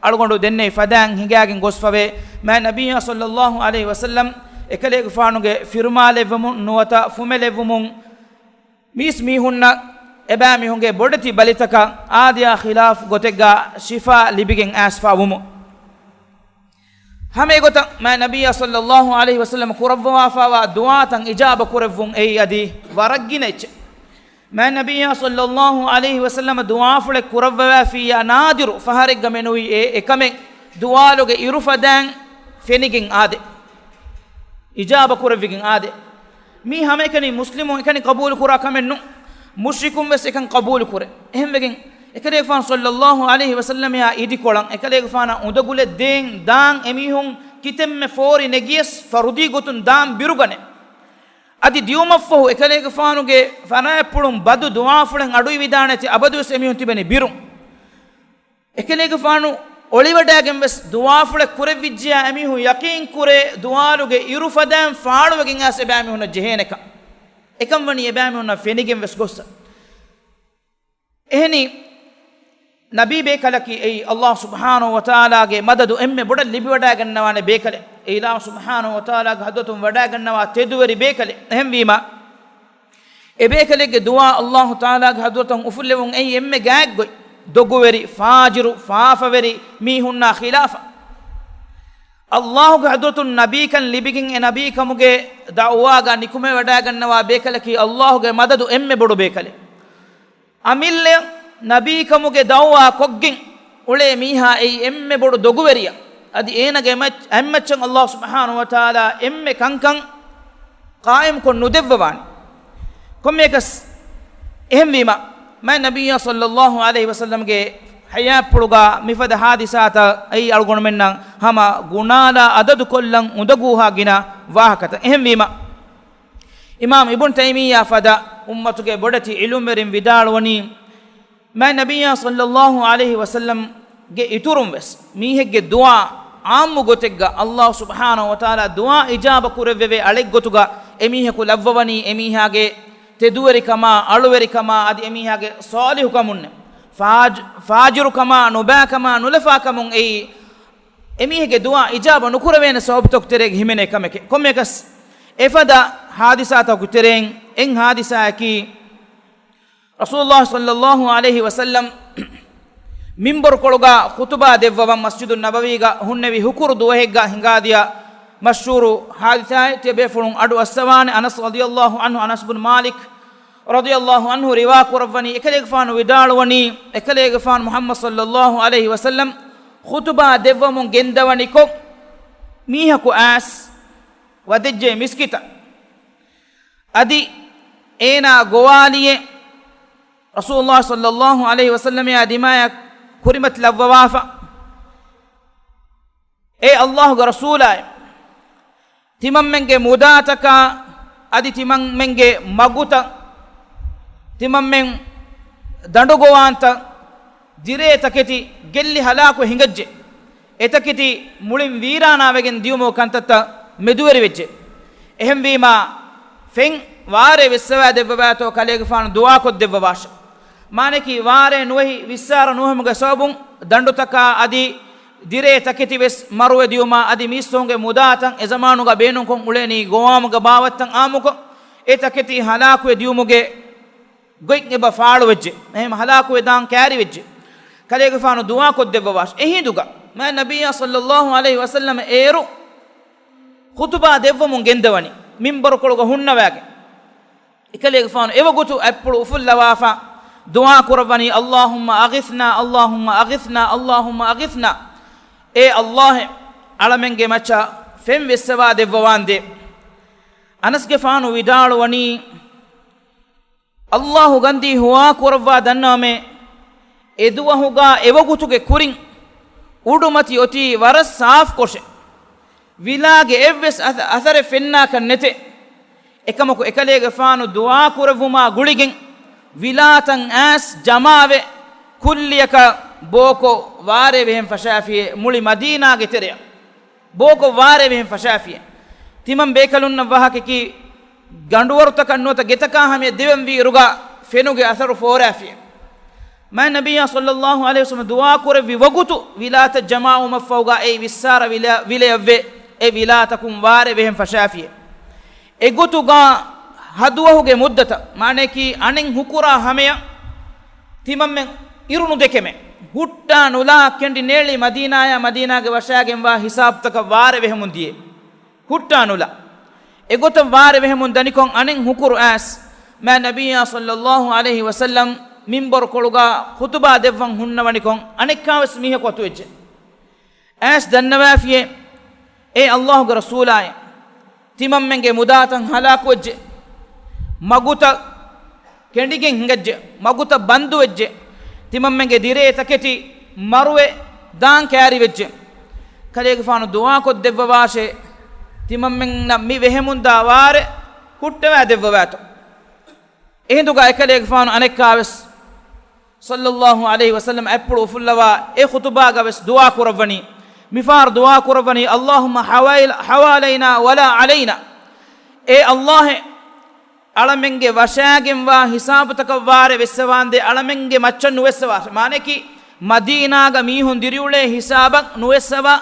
އަޅުގަނޑު ދެންނެވި ފަދައިން ހިނގާގެން ގޮސްފަވޭ، މާތް ނަބިއްޔާ ޞައްލައްލާހު ޢަލައިހި ވަސައްލަމް އެކަލޭގެފާނުގެ ފިރުމާލެއްވުމުން ނުވަތަ ފުމެލެއްވުމުން މީސް މީހުންނަށް އެބައިމީހުންގެ ބޮޑެތި ބަލިތަކަށް އާދަޔާ ޚިލާފް ގޮތެއްގަ ޝިފާ ލިބިގެން އައިސްފާ ވުމުން. ހަމަ އެގޮތަށް މާތް ނަބިއްޔާ ޞައްލައްލާހު ޢަލައިހި ވަސައްލަމަ ކުރައްވަވާފާވާ ދުޢާތައް އިޖާބަ ކުރެއްވުން އެއީ އަދި ވަރަށް ގިނަ އެއްޗެއް. މާތް ނަބިއްޔާ ޞައްލައްލާހު ޢަލައިހި ވަސައްލަމަ ދުޢާފުޅެއް ކުރައްވަވާފިއްޔާ ނާދިރު ފަހަރެއްގަ މެނުވީ އެ އެކަމެއް ދުވާލުގެ އިރުފަދައިން ފެނިގެން އާދެ. އިޖާބަ ކުރެއްވިގެން އާދެ. މީ ހަމައެކަނި މުސްލިމުން އެކަނި ޤަބޫލު ކުރާ ކަމެއް ނޫން. މުޝްރިކުން ވެސް އެކަން ޤަބޫލު ކުރޭ. އެހެންވެގެން އެކަލޭގެފާނު ޞައްލައްލާހު ޢަލައިހި ވަސައްލަމައާ އިދިކޮޅަށް އެކަލޭގެފާނަށް އުނދަގުލެއް ދޭން ދާން އެމީހުން ކިތަންމެ ފޯރި ނެގިޔަސް ފަރުދީ ގޮތުން ދާން ބިރުގަނެ. އަދި ދިޔުމަށްފަހު އެކަލޭގެފާނުގެ ފަނާތްޕުޅުން ބަދު ދުޢާފުޅެއް އަޑުއިވިދާނެތި އަބަދުވެސް އެމީހުން ތިބެނީ ބިރުން. އެކަލޭގެފާނު އޮޅިވަޑައިގެން ވެސް ދުޢާފުޅެއް ކުރެއްވިއްޖެޔާ އެމީހުން ޔަޤީން ކުރޭ ދުވާލުގެ އިރުފަދައިން ފާޅުވެގެން އައިސް އެބައިމީހުންނަށް ޖެހޭނެކަން. އެކަން ވަނީ އެބައިމީހުންނަށް ފެނިގެން ވެސް ގޮއްސަ. އެހެނީ، ނަބީ ބޭކަލަކީ އެއީ ﷲ ސުބްޙާނަހޫ ވަތަޢާލާގެ މަދަދު އެންމެ ބޮޑަށް ލިބިވަޑައިގަންނަވާނެ ބޭކަލެއް. އެ އިލާހު ސުބްޙާނަހޫ ވަތަޢާލާގެ ޙަޟްރަތުން ވަޑައިގަންނަވާ ތެދުވެރި ބޭކަލެއް. އެހެންވީމާ، އެބޭކަލެއްގެ ދުޢާ ﷲ ތަޢާލާގެ ޙަޟްރަތުން އުފުއްލެވުން އެއީ އެންމެ ގާތްގޮތް، ދޮގުވެރި، ފާޖިރު، ފާފަވެރި މީހުންނާ ޚިލާފަށް. ﷲގެ ޙަޟްރަތުން ނަބީކަން ލިބިގެން އެ ނަބީކަމުގެ ދަޢުވާގަ ނިކުމެވަޑައިގަންނަވާ ބޭކަލަކީ ﷲގެ މަދަދު އެންމެ ބޮޑު ބޭކަލެއް. އަމިއްލަ ނަބީކަމުގެ ދަޢުވާ ކޮށްގެން އުޅޭ މީހާ އެއީ އެންމެ ބޮޑު ދޮގުވެރިޔާ. އަދި އޭނާގެ މައްޗަށް އައްމައްޗަށް އައްލާހު ސުބްޙާނަހު ވަތަޢާލާ އެންމެ ކަންކަން ޤާއިމްކޮށް ނުދެއްވަވާނެ. ކޮންމެއަކަސް އެހެންވީމަ، މާތް ނަބިއްޔާ ޞައްލައްލާހު ޢަލައިހި ވަސައްލަމްގެ ޙަޔާތްޕުޅުގަ މިފަދަ ޙާދިސާތައް އެއީ އަޅުގަނޑުމެންނަށް ހަމަ ގުނާލާ އަދަދުކޮށްލަން އުނދަގޫހާ ގިނަ ވާހަކަތައް. އެހެންވީމަ، އިމާމް އިބްނު ތައިމިއްޔާ ފަދަ އުއްމަތުގެ ބޮޑެތި ޢިލްމުވެރިން ވިދާޅުވަނީ، މާތް ނަބިއްޔާ ޞައްލައްލާހު ޢަލައިހި ވަސައްލަމްގެ އިތުރުން ވެސް މީހެއްގެ ދުޢާ ޢާއްމު ގޮތެއްގަ އައްލާހު ސުބްޙާނަހު ވަތަޢާލާ ދުޢާ އިޖާބަ ކުރެއްވެވޭ އަޅެއްގޮތުގަ އެމީހަކު ލައްވަވަނީ އެމީހާގެ ތެދުވެރިކަމާ، އަޅުވެރިކަމާ، އަދި އެމީހާގެ ޞާލިޙުކަމުންނެ. ފާޖް-، ފާޖިރުކަމާ، ނުބައިކަމާ، ނުލަފާކަމުން އެއީ އެމީހެއްގެ ދުޢާ އިޖާބަ ނުކުރެވޭނެ ސަބަބުތަކު ތެރޭގަ ހިމެނޭ ކަމެކޭ. ކޮންމެއަކަސް އެފަދަ ޙާދިސާތަކު ތެރެއިން އެއް ޙާދިސާއަކީ، ރަސޫލުﷲ ޞައްލައްލާހު ޢަލައިހި ވަސައްލަމް މިންބަރުކޮޅުގަ ޚުތުބާ ދެއްވަވަން މަސްޖިދުއް ނަބަވީގަ ހުންނެވި ހުކުރު ދުވަހެއްގަ ހިނގާދިޔަ މަޝްހޫރު ޙާދިސާއެއް ތިޔަބޭފުޅުން އަޑު އައްސަވާނެ. އަނަސް ރަޟިޔައްލާހު ޢަންހު، އަނަސް ބުން މާލިކް ރަޟިޔައްލާހު ޢަންހު ރިވާ ކުރައްވަނީ، އެކަލޭގެފާނު ވިދާޅުވަނީ، އެކަލޭގެފާނު މުޙައްމަދު ޞައްލައްލާހު ޢަލައިހި ވަސައްލަމް ޚުތުބާ ދެއްވަމުން ގެންދަވަނިކޮށް، މީހަކު އައިސް ވަދެއްޖެ މިސްކިތަށް. އަދި އޭނާ ގޮވާލިއެއް ރަސޫލުﷲ ޞައްލައްލާހު ޢަލައިހި ވަސައްލަމައާ ދިމާޔަށް ކުރިމަތިލައްވަވާފަ. އޭ އައްލާހުގެ ރަސޫލާއޭ! ތިމަންމެންގެ މުދާތަކާ އަދި ތިމަންމެންގެ މަގުތައް، ތިމަންމެން ދަނޑުގޮވާންތައް، ދިރޭ ތަކެތި ގެއްލި ހަލާކު ހިނގައްޖެ. އެތަކެތި މުޅިން ވީރާނާވެގެން ދިޔުމުގެ ކަންތައްތައް މެދުވެރިވެއްޖެ. އެހެންވީމާ، ފެން ވާރޭ ވެއްސަވާ ދެއްވަވާތޯ ކަލޭގެފާނު ދުޢާކޮށްދެއްވަވާށެ. މާނައަކީ، ވާރޭ ނުވެހި ވިއްސާރަ ނުވެހުމުގެ ސަބަބުން ދަނޑުތަކާ އަދި ދިރޭ ތަކެތި ވެސް މަރުވެ ދިޔުމާ އަދި މީސްތަކުންގެ މުދާތައް އެ ޒަމާނުގަ ބޭނުންކޮށް އުޅޭނީ ގޮވާމުގެ ބާވަތްތައް އާއްމުކޮށް، އެ ތަކެތި ހަލާކުވެ ދިޔުމުގެ ގޮތް އެބަ ފާޅުވެއްޖެ. އެހެން ހަލާކުވެދާން ކައިރިވެއްޖެ. ކަލޭގެފާނު ދުޢާކޮށްދެއްވަވާށެ. އެހިނދުގަ މާތް ނަބިއްޔާ ޞައްލައްލާހު ޢަލައިހި ވަސައްލަމަ އޭރު ޚުތުބާ ދެއްވަމުން ގެންދަވަނީ މިންބަރުކޮޅުގަ ހުންނަވާގެން. އެކަލޭގެފާނު އެވަގުތު އަތްޕުޅު އުފުއްލަވާފަ ދުޢާ ކުރައްވަނީ، اللهم أغثنا، اللهم أغثنا، اللهم أغثنا. އޭ އައްލާހެ! އަޅަމެންގެ މައްޗަށް ފެން ވެއްސަވާ ދެއްވަވާނދޭ. އަނަސްގެފާނު ވިދާޅުވަނީ، އައްލާހު ގަންދީ ހުވާ ކުރައްވާ ދަންނަވަމޭ، އެދުވަހުގާ އެވަގުތުގެ ކުރިން އުޑުމަތި އޮތީ ވަރަށް ސާފުކޮށެ. ވިލާގެ އެއްވެސް އަތ-، އަސަރެއް ފެންނާކަށް ނެތެ. އެކަމަކު އެކަލޭގެފާނު ދުޢާ ކުރެއްވުމާ ގުޅިގެން ވިލާތައް އައިސް ޖަމާވެ، ކުއްލިއަކަށް ބޯކޮށް ވާރޭ ވެހެން ފަށާފިޔޭ، މުޅި މަދީނާގެ ތެރެއަށް ބޯކޮށް ވާރޭ ވެހެން ފަށާފިޔޭ. ތިމަން ބޭކަލުންނަށް ވާހަކަކީ، ގަނޑުވަރުތަކަށް ނުވަތަ ގެތަކާ ހަމަޔަށް ދެވެން ވީއިރުގަ ފެނުގެ އަސަރު ފޯރާފިޔޭ. މާތް ނަބިއްޔާ ޞައްލައްލާހު ޢަލައިހި ވަސައްލަމަ ދުޢާ ކުރެއްވި ވަގުތު ވިލާތައް ޖަމާވުމަށްފަހުގަ އެ ވިއްސާރަ ވިލަ-، ވިލަޔަށްވެ، އެ ވިލާތަކުން ވާރޭ ވެހެން ފަށާފިޔޭ. އެގޮތުގަ ހަ ދުވަހުގެ މުއްދަތަށް، މާނައަކީ އަނެއް ހުކުރާ ހަމަޔަށް ތިމަންމެން އިރު ނުދެކެމެ. ހުއްޓާ ނުލާ ކެނޑި ނޭޅި މަދީނާޔާ މަދީނާގެ ވަށާގެންވާ ހިސާބުތަކަށް ވާރޭ ވެހެމުން ދިޔަ. ހުއްޓާ ނުލާ. އެގޮތަށް ވާރޭ ވެހެމުން ދަނިކޮށް އަނެއް ހުކުރު އައިސް، މާތް ނަބިއްޔާ ޞައްލައްލާހު ޢަލައިހި ވަސައްލަމް މިންބަރުކޮޅުގަ ޚުތުބާ ދެއްވަން ހުންނަވަނިކޮށް، އަނެއްކާވެސް މީހަކު އަތުވެއްޖެ. އައިސް ދަންނަވާފިޔޭ، އޭ އައްލާހުގެ ރަސޫލާއޭ! ތިމަންމެންގެ މުދާތައް ހަލާކުވެއްޖެ. މަގުތައް ކެނޑިގެން ހިނގައްޖެ، މަގުތައް ބަންދުވެއްޖެ، ތިމަންމެންގެ ދިރޭ ތަކެތި މަރުވެ ދާން ކައިރިވެއްޖެ. ކަލޭގެފާނު ދުޢާކޮށްދެއްވަވާށޭ، ތިމަންމެންނަށް މި ވެހެމުންދާ ވާރޭ ހުއްޓަވާ ދެއްވަވާތޯ. އެހިނދުގަ އެކަލޭގެފާނު އަނެއްކާވެސް ޞައްލައްލާހު ޢަލައިހި ވަސައްލަމަ އަތްޕުޅު އުފުއްލަވާ އެ ޚުތުބާގަ ވެސް ދުޢާ ކުރައްވަނީ، މިފަހަރު ދުޢާ ކުރައްވަނީ، اللهم حوالي-، حوالينا ولا علينا. އޭ އައްލާހެ! އަޅަމެންގެ ވަށާގެންވާ ހިސާބުތަކަށް ވާރޭ ވެއްސަވާނދޭ، އަޅަމެންގެ މައްޗަށް ނުވެއްސަވާށޭ. މާނައަކީ، މަދީނާގަ މީހުން ދިރިއުޅޭ ހިސާބަށް ނުވެއްސަވާ،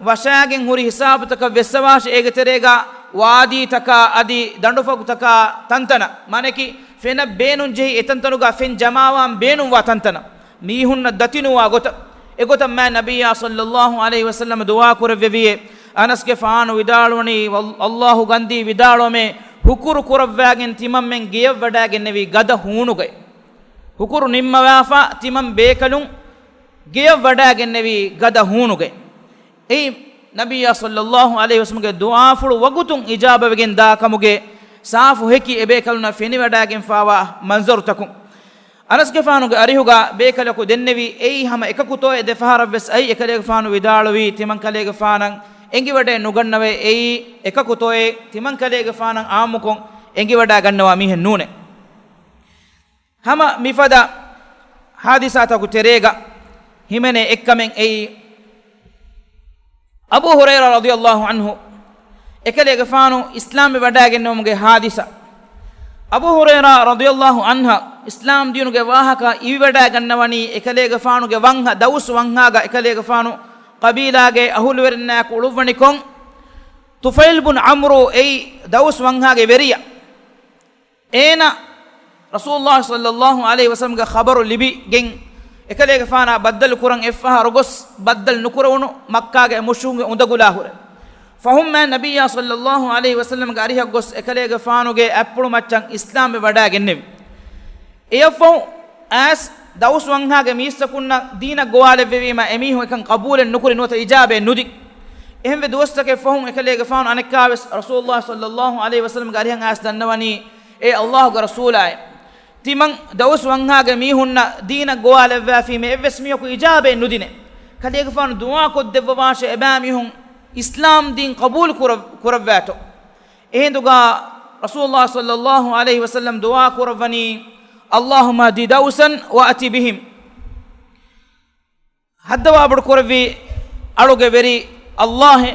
ވަށާގެން ހުރި ހިސާބުތަކަށް ވެއްސަވާށޭ، އޭގެ ތެރޭގަ ވާދީތަކާ އަދި ދަނޑުފަގުތަކާ ތަންތަނަށް، މާނައަކީ، ފެނަށް ބޭނުންޖެހި އެތަންތަނުގަ ފެން ޖަމާވާން ބޭނުންވާ ތަންތަނަށް. މީހުންނަށް ދަތިނުވާ ގޮތަށް. އެގޮތަށް މާތް ނަބިއްޔާ ޞައްލައްލާހު ޢަލައިހި ވަސައްލަމަ ދުޢާ ކުރެއްވެވިއޭ. އަނަސްގެފާނު ވިދާޅުވަނީ، ވައް-، އައްލާހު ގަންދީ ވިދާޅުވަމޭ، ހުކުރު ކުރައްވާގެން ތިމަންމެން ގެޔަށް ވަޑާގެންނެވީ ގަދަ ހޫނުގައި. ހުކުރު ނިންމަވާފަ ތިމަން ބޭކަލުން ގެޔަށް ވަޑާގެންނެވީ ގަދަ ހޫނުގައި. އެއީ، ނަބިއްޔާ ޞައްލައްލާހު ޢަލައިހި ވަސައްލަމްގެ ދުޢާފުޅު ވަގުތުން އިޖާބަވެގެން ދާ ކަމުގެ ސާފު ހެކި އެބޭކަލުންނަށް ފެނިވަޑައިގެންފާވާ މަންޒަރުތަކުން. އަނަސްގެފާނުގެ އަރިހުގަ ބޭކަލަކު ދެންނެވީ، އެއީ ހަމަ އެކަކުތޯއޭ ދެފަހަރަށްވެސް އައީ؟ އެކަލޭގެފާނު ވިދާޅުވީ، ތިމަންކަލޭގެފާނަށް އެނގިވަޑައެއް ނުގަންނަވައޭ، އެއީ އެކަކުތޯއޭ؟ ތިމަންކަލޭގެފާނަށް ޢާއްމުކޮށް އެނގިވަޑައިގަންނަވާ މީހެއް ނޫނޭ. ހަމަ މިފަދަ ހާދިސާތަކު ތެރޭގަ ހިމެނޭ އެއްކަމެއް އެއީ، އަބޫ ހުރައިރާ ރަޟިޔައްލާހު ޢަންހު އެކަލޭގެފާނު އިސްލާމްވެ ވަޑައިގެންނެވުމުގެ ހާދިސާ. އަބޫ ހުރައިރާ ރަޟިޔައްލާހު ޢަންހަށް އިސްލާމް ދީނުގެ ވާހަކަ އިވިވަޑައިގަންނަވަނީ އެކަލޭގެފާނުގެ ވަންހަ ދައުސް ވަންހާގަ އެކަލޭގެފާނު ޤަބީލާގެ އަހުލުވެރިންނާއެކު އުޅުއްވަނިކޮށް، ޠުފައިލް ބުން ޢަމްރު އެއީ ދައުސް ވަންހާގެ ވެރިޔާ. އޭނަ ރަސޫލުﷲ ޞައްލައްލާހު ޢަލައިހި ވަސައްލަމްގެ ޚަބަރު ލިބިގެން، އެކަލޭގެފާނާ ބައްދަލު ކުރަން އެއްފަހަރު ގޮސް، ބައްދަލު ނުކުރެވުނު މައްކާގެ މުޝްރިކުންގެ އުނދަގުލާ ހުރެ. ފަހުން މާތް ނަބިއްޔާ ޞައްލައްލާހު ޢަލައިހި ވަސައްލަމްގެ އަރިހަށް ގޮސް، އެކަލޭގެފާނުގެ އަތްޕުޅު މައްޗަށް އިސްލާމްވެ ވަޑައިގެންނެވި. އެއަށްފަހު އައިސް ދައުސް ވަންހާގެ މީސްތަކުންނަށް ދީނަށް ގޮވާލެއްވެވީމަ، އެމީހުން އެކަން ޤަބޫލެއް ނުކުރި، ނުވަތަ އިޖާބައެއް ނުދިން. އެހެންވެ، ދުވަސްތަކެއް ފަހުން އެކަލޭގެފާނު އަނެއްކާވެސް ރަސޫލުﷲ ޞައްލައްލާހު ޢަލައިހި ވަސައްލަމްގެ އަރިހަށް އައިސް ދަންނަވަނީ، އޭ ﷲގެ ރަސޫލާއޭ، ތިމަން ދައުސް ވަންހާގެ މީހުންނަށް ދީނަށް ގޮވާލެއްވާފީމޭ އެއްވެސް މީހަކު އިޖާބައެއް ނުދިނޭ. ކަލޭގެފާނު ދުޢާ ކޮށްދެއްވަވާށޭ، އެބައިމީހުން އިސްލާމް ދީން ޤަބޫލު ކުރަ-، ކުރައްވާތޯ. އެހިނދުގަ ރަސޫލުﷲ ޞައްލައްލާހު ޢަލައިހި ވަސައްލަމް ދުޢާ ކުރައްވަނީ، اللهم اهد دوسا وأت بهم. ހައްދަވާ ބޮޑު ކުރެއްވި އަޅުގެ ވެރި ﷲ އޭ،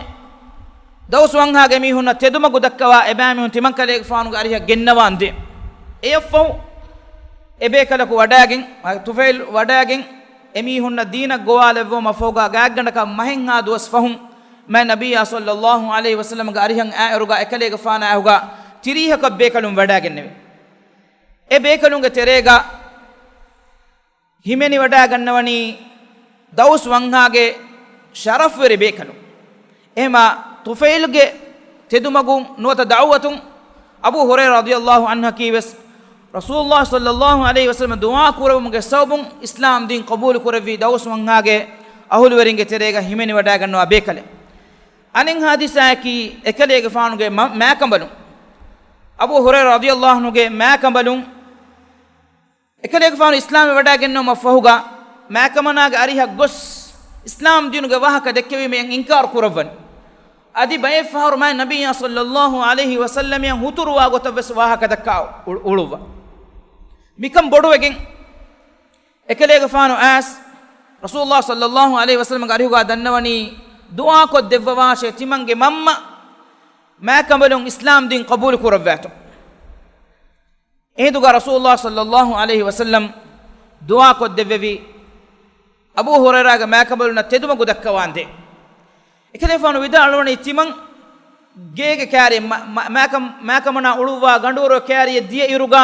ދައުސް ވަންހާގެ މީހުންނަށް ތެދުމަގު ދައްކަވާ، އެބައިމީހުން ތިމަންކަލޭގެފާނުގެ އަރިހަށް ގެންނަވާންދޭ. އެއަށްފަހު އެބޭކަލަކު ވަޑައިގެން، ޠުފައިލް ވަޑައިގެން، އެމީހުންނަށް ދީނަށް ގޮވާލެއްވުމަށްފަހުގަ ގާތްގަނޑަކަށް މަހެއްހާ ދުވަސް ފަހުން މާތް ނަބިއްޔާ ޞައްލައްލާހު ޢަލައިހި ވަސައްލަމްގެ އަރިހަށް އައިއިރުގަ އެކަލޭގެފާނާ އެކުގަ ތިރީހަކަށް ބޭކަލުން ވަޑައިގެންނެވި. އެ ބޭކަލުންގެ ތެރޭގަ ހިމެނިވަޑައިގަންނަވަނީ ދައުސް ވަންހާގެ ޝަރަފްވެރި ބޭކަލުން. އެހެމާ ޠުފައިލްގެ ތެދުމަގުން ނުވަތަ ދަޢުވަތުން އަބޫ ހުރައިރާ ރަޟިޔައްލާހު ޢަންހަކީވެސް ރަސޫލުﷲ ޞައްލައްލާހު ޢަލައިހި ވަސައްލަމަ ދުޢާ ކުރެއްވުމުގެ ސަބަބުން އިސްލާމް ދީން ޤަބޫލު ކުރެއްވި ދައުސް ވަންހާގެ އަހުލުވެރިންގެ ތެރޭގަ ހިމެނިވަޑައިގަންނަވާ ބޭކަލެއް. އަނެއް ހާދިސާއަކީ، އެކަލޭގެފާނުގެ މަ-، މާކަނބަލުން، އަބޫ ހުރައިރާ ރަޟިޔައްލާހު ޢަންހުގެ މާކަނބަލުން، އެކަލޭގެފާނު އިސްލާމްވެ ވަޑައިގެންނެވުމަށްފަހުގަ، މާކަމަނާގެ އަރިހަށް ގޮސް، އިސްލާމް ދީނުގެ ވާހަކަ ދެއްކެވީމަޔަށް އިންކާރު ކުރައްވަން. އަދި ބައެއްފަހަރު މާތް ނަބިއްޔާ ޞައްލައްލާހު ޢަލައިހި ވަސައްލަމަޔަށް ހުތުރުވާ ގޮތަށްވެސް ވާހަކަ ދައްކާ އުޅު-، އުޅުއްވާ. މިކަން ބޮޑުވެގެން، އެކަލޭގެފާނު އައިސް، ރަސޫލުﷲ ޞައްލައްލާހު ޢަލައިހި ވަސައްލަމްގެ އަރިހުގަ ދަންނަވަނީ، ދުޢާކޮށްދެއްވަވާށޭ، ތިމަންގެ މަންމަ މާކަނބަލުން އިސްލާމް ދީން ޤަބޫލު ކުރައްވާތޯ. އެހިނދުގަ ރަސޫލުﷲ ޞައްލައްލާހު ޢަލައިހި ވަސައްލަމް ދުޢާކޮށްދެއްވެވި، އަބޫ ހުރައިރާގެ މާކަނބަލުންނަށް ތެދުމަގު ދައްކަވާންދޭ. އެކަލޭފާނު ވިދާޅުވަނީ، ތިމަން ގޭގެ ކާރި މަ-، މަ-، މާކަން-، މާކަމަނާ އުޅުއްވާ ގަނޑުވަރު ކާރިއެއް ދިޔަ އިރުގަ،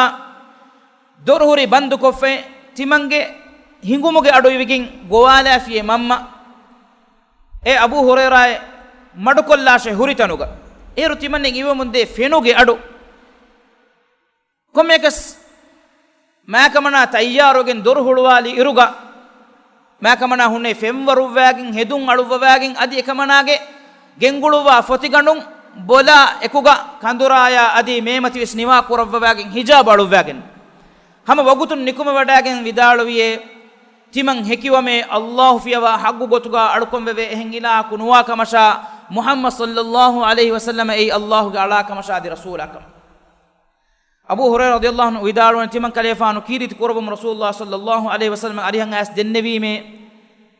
ދޮރު ހުރީ ބަންދުކޮށްފައި، ތިމަންގެ ހިނގުމުގެ އަޑު އިވިގެން ގޮވާލާފިޔޭ މަންމަ. އޭ އަބޫ ހުރައިރާއޭ، މަޑުކޮށްލާށޭ ހުރިތަނުގަ. އޭރު ތިމަންނެއް އިވެމުންދޭ ފެނުގެ އަޑު. ކޮންމެއަކަސް މާކަމަނާ ތައްޔާރުވެގެން ދޮރު ހުޅުވާލި އިރުގަ، މާކަމަނާ ހުންނެވި ފެންވަރުއްވާގެން، ހެދުން އަޅުއްވަވާގެން، އަދި އެކަމަނާގެ ގެންގުޅުއްވާ ފޮތިގަނޑުން ބޮލާ އެކުގަ ކަނދުރާޔާ އަދި މޭމަތިވެސް ނިވާ ކުރައްވަވާގެން ހިޖާބު އަޅުއްވާގެން، ހަމަ ވަގުތުން ނިކުމެވަޑައިގެން ވިދާޅުވިއޭ، ތިމަން ހެކިވަމޭ، ﷲ ފިޔަވާ ޙައްޤު ގޮތުގަ އަޅުކަންވެވޭ އެހެން އިލާހަކު ނުވާ ކަމަށާ، މުޙައްމަދު ޞައްލައްލާހު ޢަލައިހި ވަސައްލަމަ އެއީ ﷲ ގެ އަޅާ ކަމަށާ އަދި ރަސޫލާ ކަމަށް. އަބޫ ހުރައިރާ ރަޟިޔައްލާހު ޢަންހު ވިދާޅުވަނީ، ތިމަން ކަލޭފާނު ކީރިތި ކުރައްވަމުން ރަސޫލުﷲ ޞައްލައްލާހު ޢަލައިހި ވަސައްލަމަ އަރިހަށް އައިސް ދެންނެވީމޭ،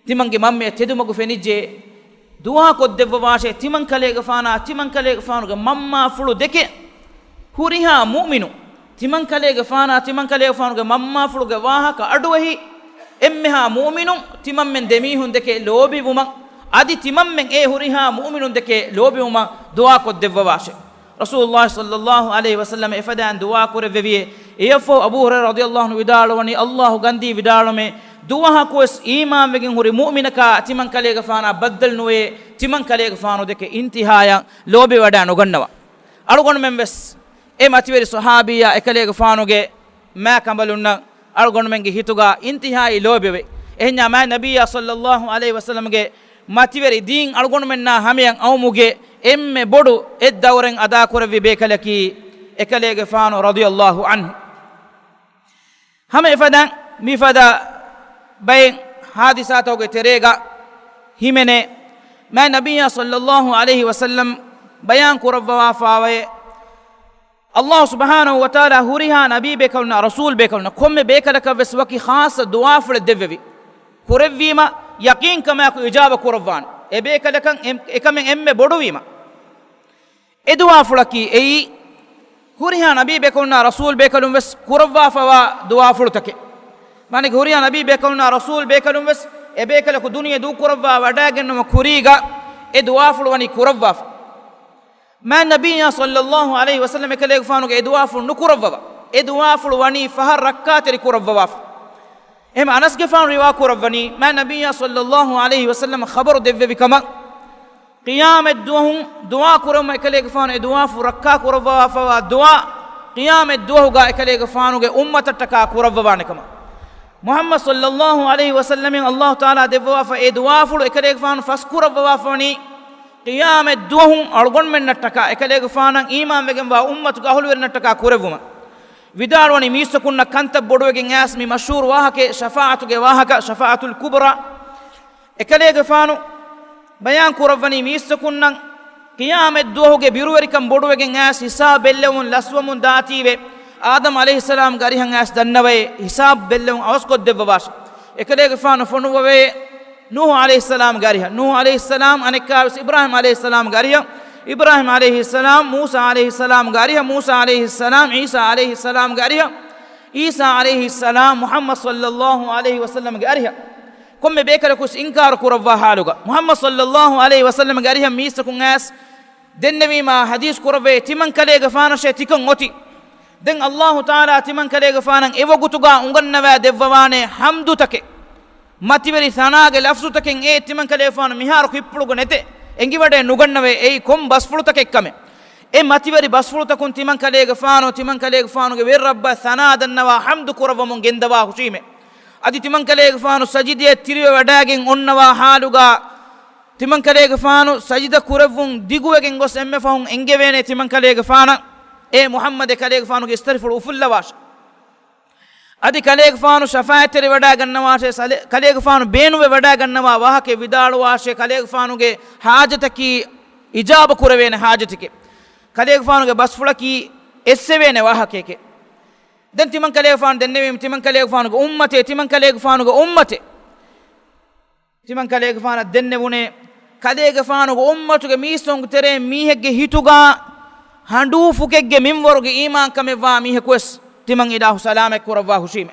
ތިމަންގެ މަންމަޔަށް ތެދުމަގު ފެނިއްޖެ، ދުޢާ ކޮށްދެއްވަވާށޭ، ތިމަން ކަލޭގެފާނާ ތިމަން ކަލޭގެފާނުގެ މަންމާފުޅު ދެކެ ހުރިހާ މުއުމިނުން، ތިމަން ކަލޭގެފާނާ ތިމަން ކަލޭގެފާނުގެ މަންމާފުޅުގެ ވާހަކަ އަޑުއެހި އެންމެހާ މުއުމިނުން ތިމަންމެން ދެމީހުން ދެކެ ލޯބިވުމަށް، އަދި ތިމަންމެން އެ ހުރިހާ މުއުމިނުން ދެކެ ލޯބިވުމަށް ދުޢާ ކޮށްދެއްވަވާށޭ. ރަސޫލުﷲ ޞައްލައްލާހު ޢަލައިހި ވަސައްލަމަ އެފަދައިން ދުޢާ ކުރެއްވެވިއޭ. އެއަށްފަހު އަބޫ ހުރައިރާ ރަޟިޔައްލާހު ޢަންހު ވިދާޅުވަނީ، ﷲ ގަންދީ ވިދާޅުމޭ، ދުވަހަކުވެސް އީމާންވެގެން ހުރި މުއުމިނަކާ ތިމަން ކަލޭގެފާނާ ބައްދަލު ނުވޭ، ތިމަން ކަލޭގެފާނު ދެކެ އިންތިހާޔަށް ލޯބިވަޑައި ނުގަންނަވާ. އަޅުގަނޑުމެން ވެސް އެ މަތިވެރި ޞަޙާބީއާ އެކަލޭގެފާނުގެ މާކަނބަލުންނަށް އަޅުގަނޑުމެންގެ ހިތުގަ އިންތިހާއީ ލޯބިވޭ. އެހެންޏާ މާތް ނަބިއްޔާ ޞައްލައްލާހު ޢަލައިހި ވަސައްލަމްގެ މަތިވެރި ދީން އަޅުގަނޑުމެންނާ ހަމަޔަށް އައުމުގެ އެންމެ ބޮޑު އެއްދައުރެއް އަދާކުރެއްވި ބޭކަލަކީ އެކަލޭގެފާނު ރަޟިޔަﷲ ޢަންހު. ހަމަ އެފަދަ މިފަދަ ބައެއް ހާދިސާތަކުގެ ތެރޭގަ ހިމެނޭ، މާތް ނަބިއްޔާ ޞައްލަﷲ ޢަލައިހި ވަސައްލަމް ބަޔާން ކުރައްވަވާފާވޭ، ﷲ ސުބްޙާނަހޫ ވަތަޢާލާ ހުރިހާ ނަބީ ބޭކަލުންނާ ރަސޫލް ބޭކަލުންނަށް ކޮންމެ ބޭކަލަކަށް ވެސް ވަކި ޚާއްޞަ ދުޢާފުޅެއް ދެއްވެވި. ކުރެއްވީމަ ޔަޤީންކަމާއެކު އިޖާބަ ކުރައްވާނެ. އެ ބޭކަލަކަށް އެ-، އެކަމެއް އެންމެ ބޮޑުވީމަ. އެ ދުޢާފުޅަކީ އެއީ، ހުރިހާ ނަބީ ބޭކަލުންނާ ރަސޫލް ބޭކަލުން ވެސް ކުރައްވާފަވާ ދުޢާފުޅުތަކެއް. މާނައަކީ ހުރިހާ ނަބީ ބޭކަލުންނާ ރަސޫލް ބޭކަލުން ވެސް އެ ބޭކަލަކު ދުނިޔެ ދޫކުރައްވާ ވަޑައިގެންނުމަށް ކުރީގަ އެ ދުޢާފުޅު ވަނީ ކުރައްވާފަ. މާތް ނަބިއްޔާ ޞައްލަﷲ ޢަލައިހި ވަސައްލަމް އެކަލޭގެފާނުގެ އެ ދުޢާފުޅު ނުކުރައްވަވާ. އެ ދުޢާފުޅު ވަނީ ފަހަރު ރައްކާތެރި ކުރައްވަވާފަ. އެހެން އަނަސްގެފާނު ރިވާ ކުރައްވަނީ، މާތް ނަބިއްޔާ ޞައްލަﷲ ޢަލައިހި ވަސައްލަމް ޚަބަރު ދެއްވެވި ކަމަށް، ޤިޔާމަތްދުވަހު ދުޢާ ކުރުމަށް އެކަލޭގެފާނު އެ ދުޢާފުޅު ރައްކާ ކުރައްވާފަވާ ދުޢާ، ޤިޔާމަތްދުވަހުގަ އެކަލޭގެފާނުގެ އުއްމަތަށްޓަކާ ކުރައްވަވާނެ ކަމަށް. މުޙައްމަދު ޞައްލަﷲ ޢަލައިހި ވަސައްލަމަށް ﷲ ތަޢާލާ ދެއްވަވާފަ އެ ދުޢާފުޅު އެކަލޭގެފާނު ފަސް ކުރައްވަވާފަވަނީ، ޤިޔާމަތްދުވަހު އަޅުގަނޑުމެންނަށްޓަކާ އެކަލޭގެފާނަށް އީމާންވެގެންވާ އުއްމަތުގެ އަހުލުވެރިންނަށްޓަކާ ކުރެއްވުމަށް. ވިދާޅުވަނީ މީސްތަކުންނަށް ކަންތައް ބޮޑުވެގެން އައިސް މި މަޝްހޫރު ވާހަކަ، ޝަފާޢަތުގެ ވާހަކަ، ޝަފާޢަތުލް ކުބްރާ. އެކަލޭގެފާނު ބަޔާން ކުރައްވަނީ މީސްތަކުންނަށް ޤިޔާމަތްދުވަހުގެ ބިރުވެރިކަން ބޮޑުވެގެން އައިސް ހިސާބު ބެއްލެވުން ލަސްވަމުން ދާތީވެ، އާދަމް ޢަލައިހިއްސަލާމްގެ އަރިހަށް އައިސް ދަންނަވައޭ، ހިސާބު ބެއްލެވުން އަވަސްކޮށްދެއްވަވާށި. އެކަލޭގެފާނު ފޮނުއްވަވައޭ ނޫޙު ޢަލައިހިއްސަލާމްގެ އަރިހަށް، ނޫޙު ޢަލައިހިއްސަލާމް، އަނެއްކާވެސް އިބްރާހީމް ޢަލައިހިއްސަލާމްގެ އަރިހަށް، އިބްރާހީމް ޢަލައިހިއްސަލާމް، މޫސާ ޢަލައިހިއްސަލާމްގެ އަރިހަށް، މޫސާ ޢަލައިހިއްސަލާމް، ޢީސާ ޢަލައިހިއްސަލާމްގެ އަރިހަށް، ޢީސާ ޢަލައިހިއްސަލާމް، މުޙައްމަދު ޞައްލަﷲ ޢަލައިހި ވަސައްލަމްގެ އަރިހަށް. ކޮންމެ ބޭކަލަކުވެސް އިންކާރު ކުރައްވާ ޙާލުގަ، މުޙައްމަދު ޞައްލަﷲ ޢަލައިހި ވަސައްލަމްގެ އަރިހަށް މީސްތަކުން އައިސް ދެންނެވީމާ ޙަދީޘް ކުރައްވައޭ، ތިމަން ކަލޭގެފާނަށޭ ތިކަން އޮތީ. ދެން ﷲ ތަޢާލާ ތިމަން ކަލޭގެފާނަށް އެވަގުތުގަ އުނގަންނަވާ ދެއްވަވާނެ ޙަމްދުތަކެއް. މަތިވެރި ސަނާގެ ލަފްޒުތަކެއް އެ ތިމަން ކަލޭގެފާނު މިހާރު ކުށްޕުޅުގަ ނެތޭ. އެނގިވަޑައެއް ނުގަންނަވައޭ އެއީ ކޮން ބަސްފުޅުތަކެއްކަމެއް. އެ މަތިވެރި ބަސްފުޅުތަކުން ތިމަން ކަލޭގެފާނު، ތިމަން ކަލޭގެފާނުގެ ވެރި ރައްބަށް ސަނާ ދަންނަވާ ޙަމްދު ކުރައްވަމުން ގެންދަވާ ހުށީމޭ. އަދި ތިމަން ކަލޭގެފާނު ސަޖިދަޔަށް ތިރިވެވަޑައިގެން އޮންނަވާ ޙާލުގަ، ތިމަން ކަލޭގެފާނު ސަޖިދަ ކުރެއްވުން ދިގުވެގެން ގޮސް އެންމެ ފަހުން އެންގެވޭނެ ތިމަން ކަލޭގެފާނަށް، އޭ މުޙައްމަދޭ ކަލޭގެފާނުގެ އިސްތަށިފުޅު އުފުއްލަވާށޭ. އަދި ކަލޭގެފާނު ޝަފާޢަތްތެރިވެވަޑައިގަންނަވާށޭ، ސަލެ-، ކަލޭގެފާނު ބޭނުންވެވަޑައިގަންނަވާ ވާހަކައެއް ވިދާޅުވާށޭ، ކަލޭގެފާނުގެ ޙާޖަތަކީ އިޖާބަ ކުރެވޭނެ ޙާޖަތެކޭ. ކަލޭގެފާނުގެ ބަސްފުޅަކީ އެއްސެވޭނެ ވާހަކައެކޭ. ދެން ތިމަން ކަލޭގެފާނު ދެންނެވީމަ، ތިމަން ކަލޭގެފާނުގެ އުއްމަތޭ، ތިމަން ކަލޭގެފާނުގެ އުއްމަތޭ. ތިމަން ކަލޭގެފާނަށް ދެންނެވުނޭ، ކަލޭގެފާނުގެ އުއްމަތުގެ މީސްތަކުންގެ ތެރޭ މީހެއްގެ ހިތުގަ ހަނޑޫފުކެއްގެ މިންވަރުގެ އީމާންކަމެއްވާ މީހަކުވެސް ތިމަން އިލާހު ސަލާމަތް ކުރައްވާ ހުށީމޭ.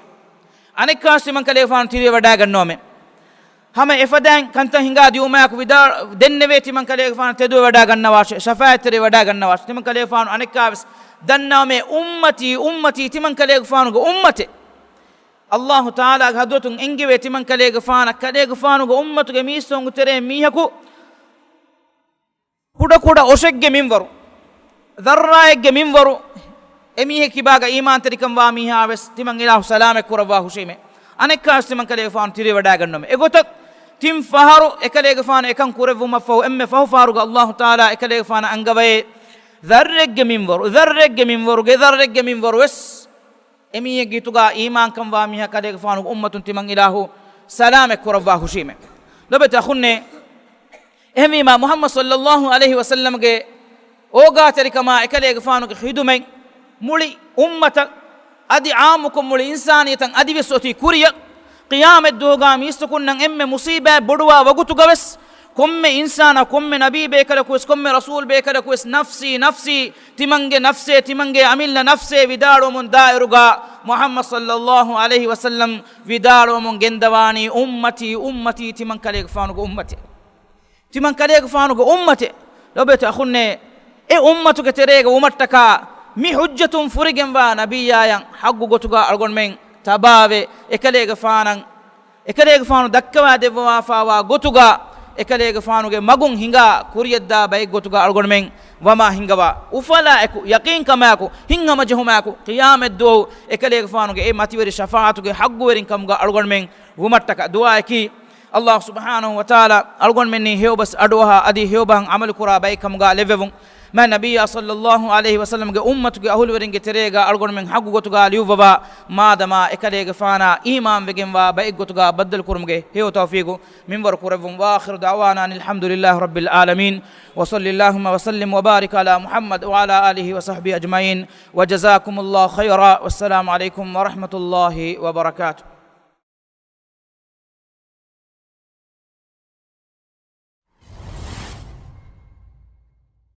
އަނެއްކާވެސް ތިމަން ކަލޭގެފާނު ތިރިވެވަޑައިގަންނަވަމޭ. ހަމަ އެފަދައިން ކަންތައް ހިނގާ ދިއުމާއެކު ވިދާ-، ދެންނެވޭ ތިމަން ކަލޭގެފާނު ތެދުވެވަޑައިގަންނަވާށޭ، ޝަފާޢަތްތެރިވެވަޑައިގަންނަވާށޭ. ތިމަން ކަލޭގެފާނު އަނެއްކާވެސް ދަންނަވަމޭ، އުއްމަތީ، އުއްމަތީ، ތިމަން ކަލޭގެފާނުގެ އުއްމަތޭ. ﷲ ތަޢާލާގެ ޙަޟްރަތުން އެންގެވޭ ތިމަން ކަލޭގެފާނަށް، ކަލޭގެފާނުގެ އުއްމަތުގެ މީސްތަކުންގެ ތެރޭ މީހަކު ކުޑަކުޑަ އޮށެއްގެ މިންވަރު، ޛައްރާއެއްގެ މިންވަރު، އެމީހެއް ކިބާގަ އީމާންތެރިކަން ވާ މީހާވެސް ތިމަން އިލާހު ސަލާމަތް ކުރައްވާ ހުށީމޭ. އަނެއްކާވެސް ތިމަން ކަލޭގެފާނު ތިރިވެވަޑައިގަންނަވަމޭ. އެގޮތަށް ތިން ފަހަރު އެކަލޭގެފާނު އެކަން ކުރެއްވުމަށްފަހު، އެންމެ ފަހު ފަހަރުގަ ﷲ ތަޢާލާ އެކަލޭގެފާނަށް އަންގަވައޭ، ޛައްރެއްގެ މިންވަރު، ޛައްރެއްގެ މިންވަރު، ގެ ޛައްރެއްގެ މިންވަރު ވެސް އެމީހެއްގެ ހިތުގަ އީމާންކަން ވާ މީހާ ކަލޭގެފާނުގެ އުއްމަތުން ތިމަން އިލާހު ސަލާމަތް ކުރައްވާ ހުށީމޭ. ލޮބުވެތި އަޚުންނޭ، އެހެންވީމާ މުޙައްމަދު ޞައްލައްލާހު ޢަލައިހި ވަސައްލަމްގެ އޯގާތެރިކަމާ އެކަލޭގެފާނުގެ ޚިދުމަތް މުޅި އުއްމަތަށް އަދި ޢާއްމުކޮށް މުޅި އިންސާނިއްޔަތަށް އަދިވެސް އޮތީ ކުރިއަށް. ޤިޔާމަތްދުވަހުގަ މީސްތަކުންނަށް އެންމެ މުޞީބާތް ބޮޑުވާ ވަގުތުގަވެސް ކޮންމެ އިންސާނާ، ކޮންމެ ނަބީ ބޭކަލަކުވެސް، ކޮންމެ ރަސޫލް ބޭކަލަކުވެސް ނަފްސީ، ނަފްސީ، ތިމަންގެ ނަފްސޭ، ތިމަންގެ އަމިއްލަ ނަފްސޭ ވިދާޅުވަމުން ދާއިރުގަ މުޙައްމަދު ޞައްލައްލާހު ޢަލައިހި ވަސައްލަމް ވިދާޅުވަމުން ގެންދަވާނީ އުއްމަތީ، އުއްމަތީ، ތިމަން ކަލޭގެފާނުގެ އުއްމަތޭ. ތިމަން ކަލޭގެފާނުގެ އުއްމަތޭ. ލޮބުވެތި އަޚުންނޭ، އެ އުއްމަތުގެ ތެރޭގަ ވުމަށްޓަކާ މި ޙުއްޖަތުން ފުރިގެންވާ ނަބިއްޔާޔަށް ޙައްގު ގޮތުގަ އަޅުގަނޑުމެން ތަބާވެ، އެކަލޭގެފާނަށް، އެކަލޭގެފާނު ދައްކަވާ ދެއްވަވާފާވާ ގޮތުގަ، އެކަލޭގެފާނުގެ މަގުން ހިނގާ ކުރިޔަށްދާ ބައެއްގޮތުގަ އަޅުގަނޑުމެން ވަމާ ހިނގަވާ. އުފަލާއެކު، ޔަޤީންކަމާއެކު، ހިތްހަމަޖެހުމާއެކު، ޤިޔާމަތްދުވަހު އެކަލޭގެފާނުގެ އެ މަތިވެރި ޝަފާޢަތުގެ ޙައްގުވެރިން ކަމުގަ އަޅުގަނޑުމެން ވުމަށްޓަކާ. ދުޢާއަކީ، އައްލާހު ސުބްޙާނަހު ވަތަޢާލާ އަޅުގަނޑުމެންނީ ހެޔޮބަސް އަޑުއަހާ އަދި ހެޔޮބަހަށް ޢަމަލުކުރާ ބައެއް ކަމުގަ ލެއްވެވުން. މާތް ނަބިއްޔާ ޞައްލައްލާހު ޢަލައިހި ވަސައްލަމްގެ އުއްމަތުގެ އަހުލުވެރިންގެ ތެރޭގަ އަޅުގަނޑުމެން ޙައްޤު ގޮތުގަ ލިޔުއްވަވާ، މާދަމާ އެކަލޭގެފާނާ އީމާންވެގެންވާ ބައެއްގޮތުގަ ބައްދަލުކުރުމުގެ ހެޔޮ ތައުފީޤު މިންވަރު ކުރެއްވުން. وآخر دعوانا أن الحمد لله رب العالمين، وصل اللهم وسلم وبارك على محمد وعلى آله وصحبه أجمعين، وجزاكم الله خيرا، والسلام عليكم ورحمة الله وبركاته.